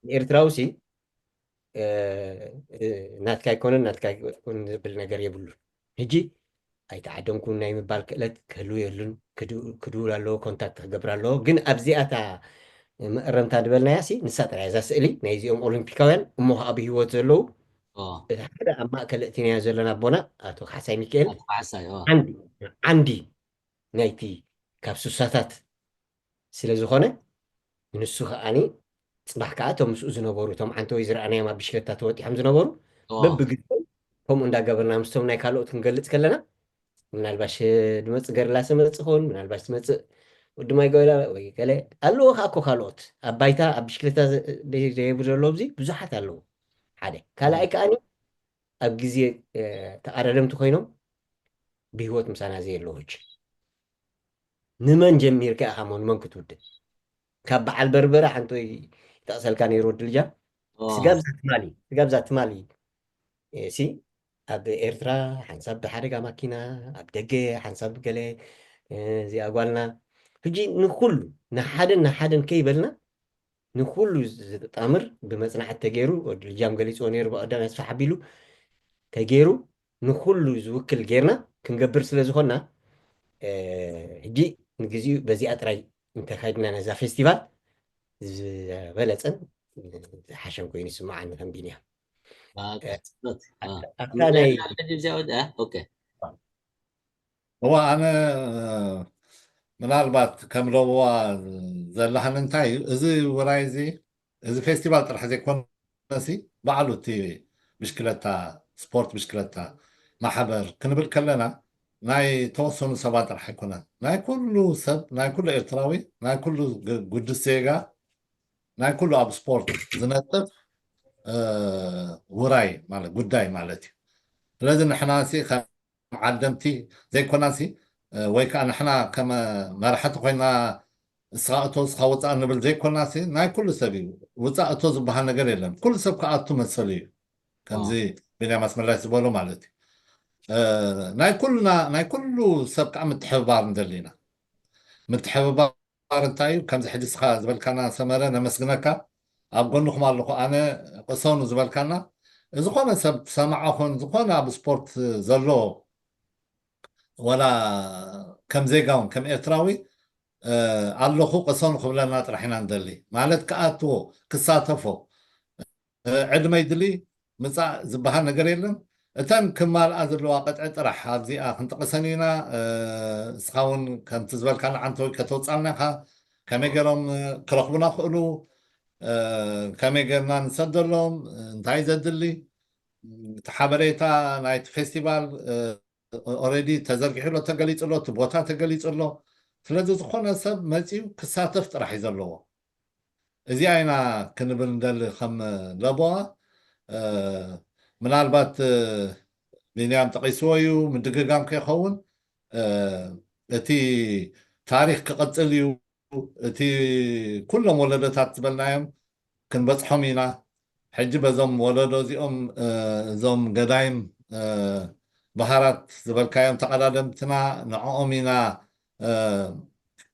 ንኤርትራዊ ሲ ናትካ ኣይኮነን ናትካ ኣይኮነን ዝብል ነገር የብሉን። ሕጂ ኣይተዓደምኩን ናይ ምባል ክእለት ክህልው የሉን። ክድውል ኣለዎ ኮንታክት ክገብር ኣለዎ። ግን ኣብዚኣታ መእረምታ ዝበልናያ ሲ ንሳ ጥራይ እዛ ስእሊ ናይዚኦም ኦሊምፒካውያን እሞ ከዓ ብህይወት ዘለዉ እቲ ሓደ ኣብ ማእከል እእቲናዮ ዘለና ኣቦና ኣቶ ካሕሳይ ሚካኤል ዓንዲ ናይቲ ካብ ሱሳታት ስለ ዝኾነ ንሱ ከዓኒ ፅባሕ ከዓ እቶም ምስኡ ዝነበሩ እቶም ዓንተወይ ዝረኣናዮም ኣብ ብሽክለታ ተወጢሖም ዝነበሩ በብግዜኦም ከምኡ እንዳገበርና ምስቶም ናይ ካልኦት ክንገልፅ ከለና ምናልባሽ ድመፅእ ገርላሰ መፅእ ኸውን ምናልባሽ ትመፅእ ወዲ ማይ ገበላ ወይ ገለ ኣለዎ ከዓ እኮ ካልኦት ኣብ ባይታ ኣብ ብሽክለታ ዘይብሉ ዘለዉ ኣብዚ ብዙሓት ኣለዉ ሓደ ካልኣይ ከዓኒ ኣብ ግዜ ተኣረደምቲ ኮይኖም ብህይወት ምሳና ዘየለዉ ሕጂ ንመን ጀሚርካ ኢኻ ሞ ንመን ክትውድእ ካብ በዓል በርበረ ሓንቶይ ይጠቕሰልካ ነይሩ ወዲ ልጃ ስጋብዛ ትማሊ ስጋብዛ ትማሊ ሲ ኣብ ኤርትራ ሓንሳብ ብሓደጋ ማኪና ኣብ ደገ ሓንሳብ ገለ እዚኣ ጓልና ሕጂ ንኩሉ ንሓደን ንሓደን ከይበልና ንኩሉ ዝጣምር ብመፅናዕት ተገይሩ ወዲ ልጃም ገሊፅዎ ነይሩ ብቐዳም ኣስፋሕ ኣቢሉ ተገይሩ ንኩሉ ዝውክል ጌርና ክንገብር ስለ ዝኾንና ሕጂ ንግዚኡ በዚኣ ጥራይ እንተካይድና ነዛ ፌስቲቫል ዝበለፀን ዝሓሸን ኮይኑ ይስምዓኒ ከም ቢንያም ኣብታ ናይ እዋ ኣነ ምናልባት ከም ለበዋ ዘለሃኒ እንታይ እዩ እዚ ውራይ እዚ እዚ ፌስቲቫል ጥራሕ ዘይኮነሲ ባዕሉ እቲ ብሽክለታ ስፖርት ብሽክለታ ማሕበር ክንብል ከለና ናይ ተወሰኑ ሰባት ጥራሕ ኣይኮነን ናይ ኩሉ ሰብ ናይ ኩሉ ኤርትራዊ ናይ ኩሉ ጉድስ ዜጋ ናይ ኩሉ ኣብ ስፖርት ዝነጥፍ ውራይ ማለት ጉዳይ ማለት እዩ ስለዚ ንሕና ዓደምቲ ዘይኮናሲ ወይ ከዓ ንሕና ከም መራሕቲ ኮይና እስኻ እቶ እስኻ ወፃእ ንብል ዘይኮናሲ ናይ ኩሉ ሰብ እዩ ውፃእ እቶ ዝበሃል ነገር የለን ኩሉ ሰብ ክኣቱ መሰሉ እዩ ከምዚ ቢንያም ኣስመላሽ ዝበሎ ማለት እዩ ናይ ኩልና ናይ ኩሉ ሰብ ከዓ ምትሕብባር ንደሊ ኢና ምትሕብባር እንታይ እዩ ከምዚ ሕጂ እስኻ ዝበልካና ሰመረ ነመስግነካ ኣብ ጎንኹም ኣለኹ ኣነ ቅሰኑ ዝበልካና ዝኾነ ሰብ ሰማዖ ኹን ዝኾነ ኣብ ስፖርት ዘሎ ወላ ከም ዜጋ እውን ከም ኤርትራዊ ኣለኹ ቅሰኑ ክብለና ጥራሕ ኢና ንደሊ ማለት ክኣትዎ ክሳተፎ ዕድመይ ድሊ ምፃእ ዝበሃል ነገር የለን እተን ክማልኣ ዘለዋ ቅጥዒ ጥራሕ ኣብዚኣ ክንጠቕሰን ኢና እስኻ እውን ከምቲ ዝበልካ ንዓንተወይ ከተውፃልና ኢኻ ከመይ ገይሮም ክረኽቡና ክእሉ ከመይ ገርና ንሰደሎም እንታይ ዘድሊ እቲ ሓበሬታ ናይቲ ፌስቲቫል ኦረዲ ተዘርጊሑ ኣሎ ተገሊፁ ኣሎ እቲ ቦታ ተገሊፁ ኣሎ ስለዚ ዝኾነ ሰብ መፂኡ ክሳተፍ ጥራሕ እዩ ዘለዎ እዚኣ ኢና ክንብል ንደሊ ከም ለቦዋ ምናልባት ቢንያም ጠቂስዎ እዩ ምድግጋም ከይኸውን እቲ ታሪክ ክቐፅል እዩ እቲ ኩሎም ወለዶታት ዝበልናዮም ክንበፅሖም ኢና ሕጂ በዞም ወለዶ እዚኦም እዞም ገዳይም ባህራት ዝበልካዮም ተቐዳደምትና ንዕኦም ኢና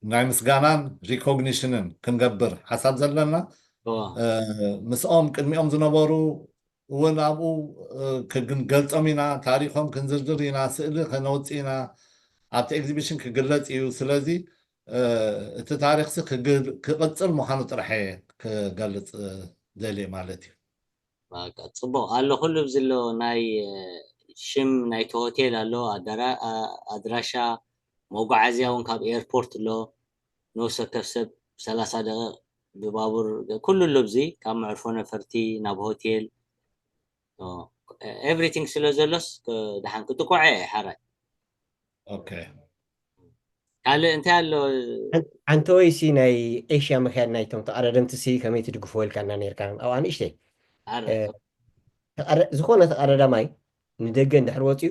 ናይ ምስጋናን ሪኮግኒሽንን ክንገብር ሓሳብ ዘለና። ምስኦም ቅድሚኦም ዝነበሩ እውን ኣብኡ ክንገልጾም ኢና፣ ታሪኾም ክንዝርዝር ኢና፣ ስእሊ ከነውፅእ ኢና፣ ኣብቲ ኤግዚቢሽን ክግለጽ እዩ። ስለዚ እቲ ታሪኽሲ ክቕፅል ምዃኑ ጥራሕ እየ ክገልጽ ደልየ ማለት እዩ። ጽቡቕ ኣሎ። ኩሉ ኣብዚ ኣሎ፣ ናይ ሽም ናይቲ ሆቴል ኣሎ፣ ኣድራሻ፣ መጓዓዝያ እውን ካብ ኤርፖርት ኣሎ፣ ንወሰከፍ ሰብ ሰላሳ ደቂቕ ብባቡር፣ ኩሉ ኣሎ ኣብዚ፣ ካብ መዕርፎ ነፈርቲ ናብ ሆቴል፣ ኤቭሪቲንግ ስለ ዘሎስ ደሓን ክትቆዐ እየ ሓራይ። ኦኬ። ካልእ እንታይ ኣሎ? ሓንተ ወይሲ ናይ ኤሽያ ምክያድ ናይቶም ተቐዳደምቲ ሲ ከመይ ትድግፎ ኢልካና ነርካ ኣብኣ ንእሽተይ ዝኾነ ተቐዳዳማይ ንደገ እንድሕር ወፅዩ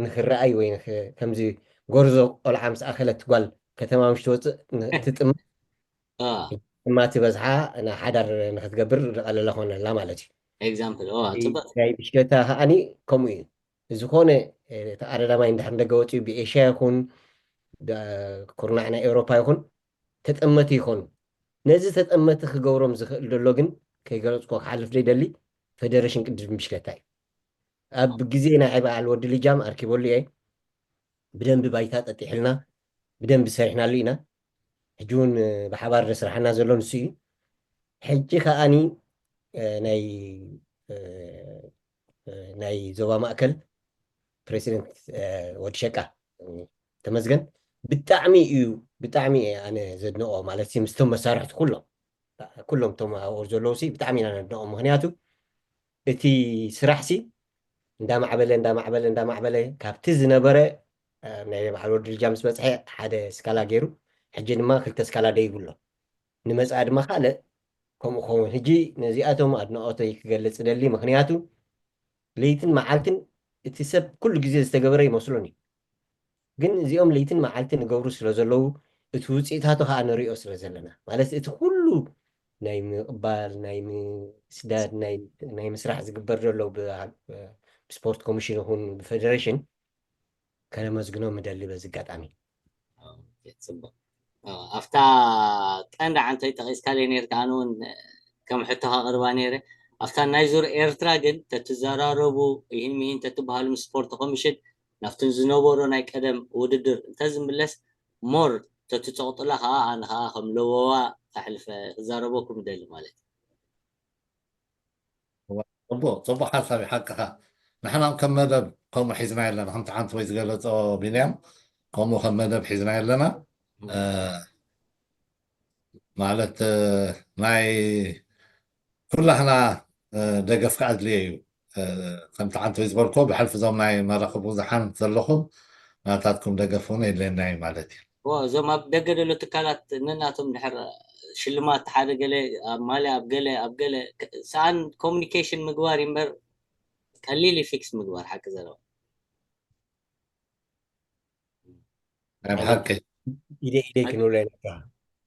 ንክረኣይ ወይ ከምዚ ጎርዞ ቆልዓ ምስ ኣኸለት ጓል ከተማ ምሽ ትወፅእ ትጥም ጥማቲ በዝሓ ሓዳር ንክትገብር ዝቐለለ ኮነላ ማለት እዩ። ናይ ብሽክለታ ከዓኒ ከምኡ እዩ። ዝኾነ ተቐዳዳማይ እንድሕር እንደገ ወፂኡ ብኤሽያ ይኹን ኩርናዕ ናይ ኤውሮፓ ይኹን ተጠመቲ ይኾኑ። ነዚ ተጠመቲ ክገብሮም ዝኽእል ዘሎ ግን ከይገለፅኮ ክሓልፍ ዘይደሊ ፌደሬሽን ቅድድም ብሽክለታ እዩ። ኣብ ግዜ ናይ በዓል ወዲ ልጃም ኣርኪበሉ እየ። ብደንቢ ባይታ ጠጢሕልና ብደንቢ ሰሪሕናሉ ኢና። ሕጂ እውን ብሓባር ዘስራሓና ዘሎ ንሱ እዩ። ሕጂ ከዓኒ ናይ ናይ ዞባ ማእከል ፕሬዚደንት ወዲ ሸቃ ተመስገን ብጣዕሚ እዩ ብጣዕሚ ኣነ ዘድንቆ ማለት ምስቶም መሳርሕቲ ኩሎም ኩሎም እቶም ኣብኡ ዘለዉ ሲ ብጣዕሚ ኢና ነድንቆ። ምክንያቱ እቲ ስራሕ ሲ እንዳማዕበለ እንዳማዕበለ እንዳማዕበለ ካብቲ ዝነበረ ናይ በዓል ወዲ ልጃ ምስ በፅሐ ሓደ ስካላ ገይሩ ሕጂ ድማ ክልተ ስካላ ደይብሎ ንመፅኣ ድማ ካልእ ከምኡ ክኸውን ሕጂ ነዚኣቶም ኣድንቆተይ ክገልፅ ደሊ ምክንያቱ ለይትን መዓልትን እቲ ሰብ ኩሉ ግዜ ዝተገበረ ይመስሎን እዩ ግን እዚኦም ለይትን መዓልትን ንገብሩ ስለ ዘለዉ እቲ ውፅኢታቱ ከዓ ንሪኦ ስለ ዘለና ማለት እቲ ኩሉ ናይ ምቕባል ናይ ምስዳድ ናይ ምስራሕ ዝግበር ዘሎ ብስፖርት ኮሚሽን ይኹን ብፌደሬሽን ከነመስግኖም ምደሊ በዚ ኣጋጣሚ። ፅቡቅ ኣብታ ቀንዲ ዓንተይ ጠቂስካለይ ነርካ ኣነ እውን ከም ሕቶ ካቅርባ ነይረ ኣብታ ናይ ዙር ኤርትራ ግን ተትዘራረቡ ይህን ምሂን ተትበሃሉ ምስ ስፖርት ኮሚሽን ናብትን ዝነበሮ ናይ ቀደም ውድድር እንተዝምለስ ሞር ተትፀቅጡላ ከዓ ኣነ ከዓ ከም ለበዋ ኣሕልፈ ክዛረበኩም ደሊ ማለት እዩ። ፅቡቅ ፅቡቅ ሓሳብ እዩ ሓቅኻ። ንሕና ከም መደብ ከምኡ ሒዝና የለና ከምቲ ሓንቲ ወይ ዝገለፆ ቢንያም ከምኡ ከም መደብ ሒዝና የለና ማለት ናይ ኩላህና ደገፍ ከዓ ኣድልየ እዩ። ከምቲ ሓንቲ ዝበልኮ ብሕልፊ እዞም ናይ መራኽብ ብዙሓን ዘለኹም ናታትኩም ደገፍ እውን የድልየና እዩ ማለት እዩ። እዞም ኣብ ደገ ደሎ ትካላት ነናቶም ድሕር ሽልማት ሓደ ገለ ኣብ ማልያ ኣብ ገለ ኣብ ገለ ሰኣን ኮሚኒኬሽን ምግባር እምበር ቀሊል ፊክስ ምግባር ሓቂ ዘለዋ ናይ ብሓቂ ኢደ ኢደ ክንብሎ ኢና።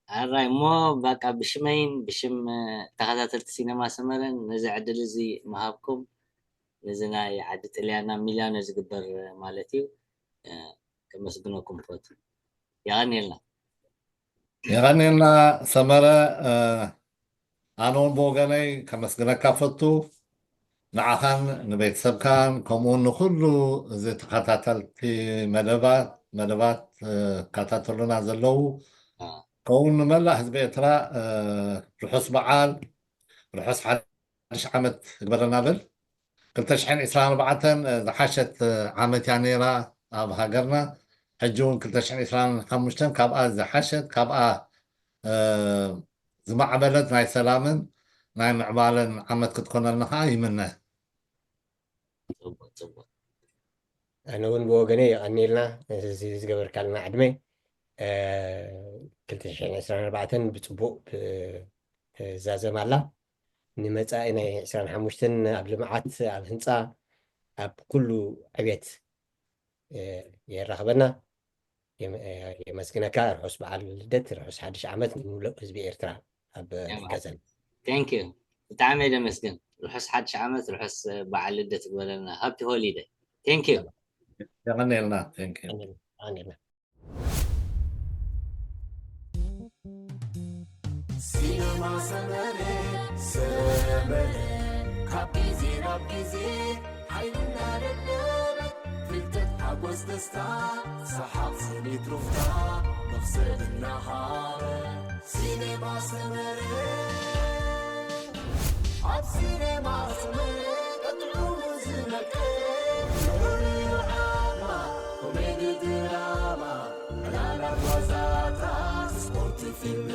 ኣራይ እሞ በቃ ብሽመይን ብሽም ተኸታተልቲ ሲነማ ሰመረን ነዚ ዕድል እዚ ምሃብኩም ነዚ ናይ ዓዲ ጥልያና ሚላኖ ዝግበር ማለት እዩ። ከመስግነኩም ፈቱ። የቐንየልና። የቐንየልና ሰመረ። ኣነ እውን ብወገነይ ከመስግነካ ፈቱ። ንዓኻን ንቤተሰብካን ከምኡውን ንኩሉ እዚ ተኸታተልቲ መደባት መደባት ዝከታተሉና ዘለዉ ከምኡውን ንመላእ ህዝቢ ኤርትራ ርሑስ በዓል ርሑስ ሓድሽ ዓመት ይግበረና ብል። ክልተ ሽሕን ዕስራን ኣርባዕተን ዝሓሸት ዓመት እያ ነይራ ኣብ ሃገርና። ሕጂ እውን ክልተ ሽሕን ዕስራን ሓሙሽተን ካብኣ ዝሓሸት ካብኣ ዝማዕበለት ናይ ሰላምን ናይ ምዕባለን ዓመት ክትኮነልና ከዓ ይምነ። ፅቡቅ ፅቡቅ ኣነ እውን ብወገነ የቐኒልና እዚ ዝገበርካልና ዕድመ ክልተ ሽሕን ዕስራን ኣርባዕተን ብፅቡቅ ትዛዘም ኣላ ንመፃኢ ናይ ዕስራን ሓሙሽተን ኣብ ልምዓት ኣብ ህንፃ ኣብ ኩሉ ዕብየት የራኽበና የመስግነካ ርሑስ በዓል ልደት ርሑስ ሓድሽ ዓመት ንምሉእ ህዝቢ ኤርትራ ኣብ ገዛን thank you ብጣዕሚ እየ ደመስግን። ርሑስ ሓድሽ ዓመት፣ ርሑስ በዓል ልደት ይግበረልና። Happy holiday. Thank you. የቐንየልና። Thank you. ኣሜን። ሲነማ ሰመረ ሰመረ ካብ ግዜ ናብ ግዜ ሓይልና ደደበ ፍልጠት ሓጎስ ደስታ ሰሓቕ ስኒት ሩፍታ መኽሰብ እናሃረ ሲነማ ሰመረ ኣብ ሲነማ ሰመረ ቀጥዑ ዝመቀ ንዑ ዓማ ኮሜዲ ድራማ ዕላላት ዋዛታት ስፖርት ፊልም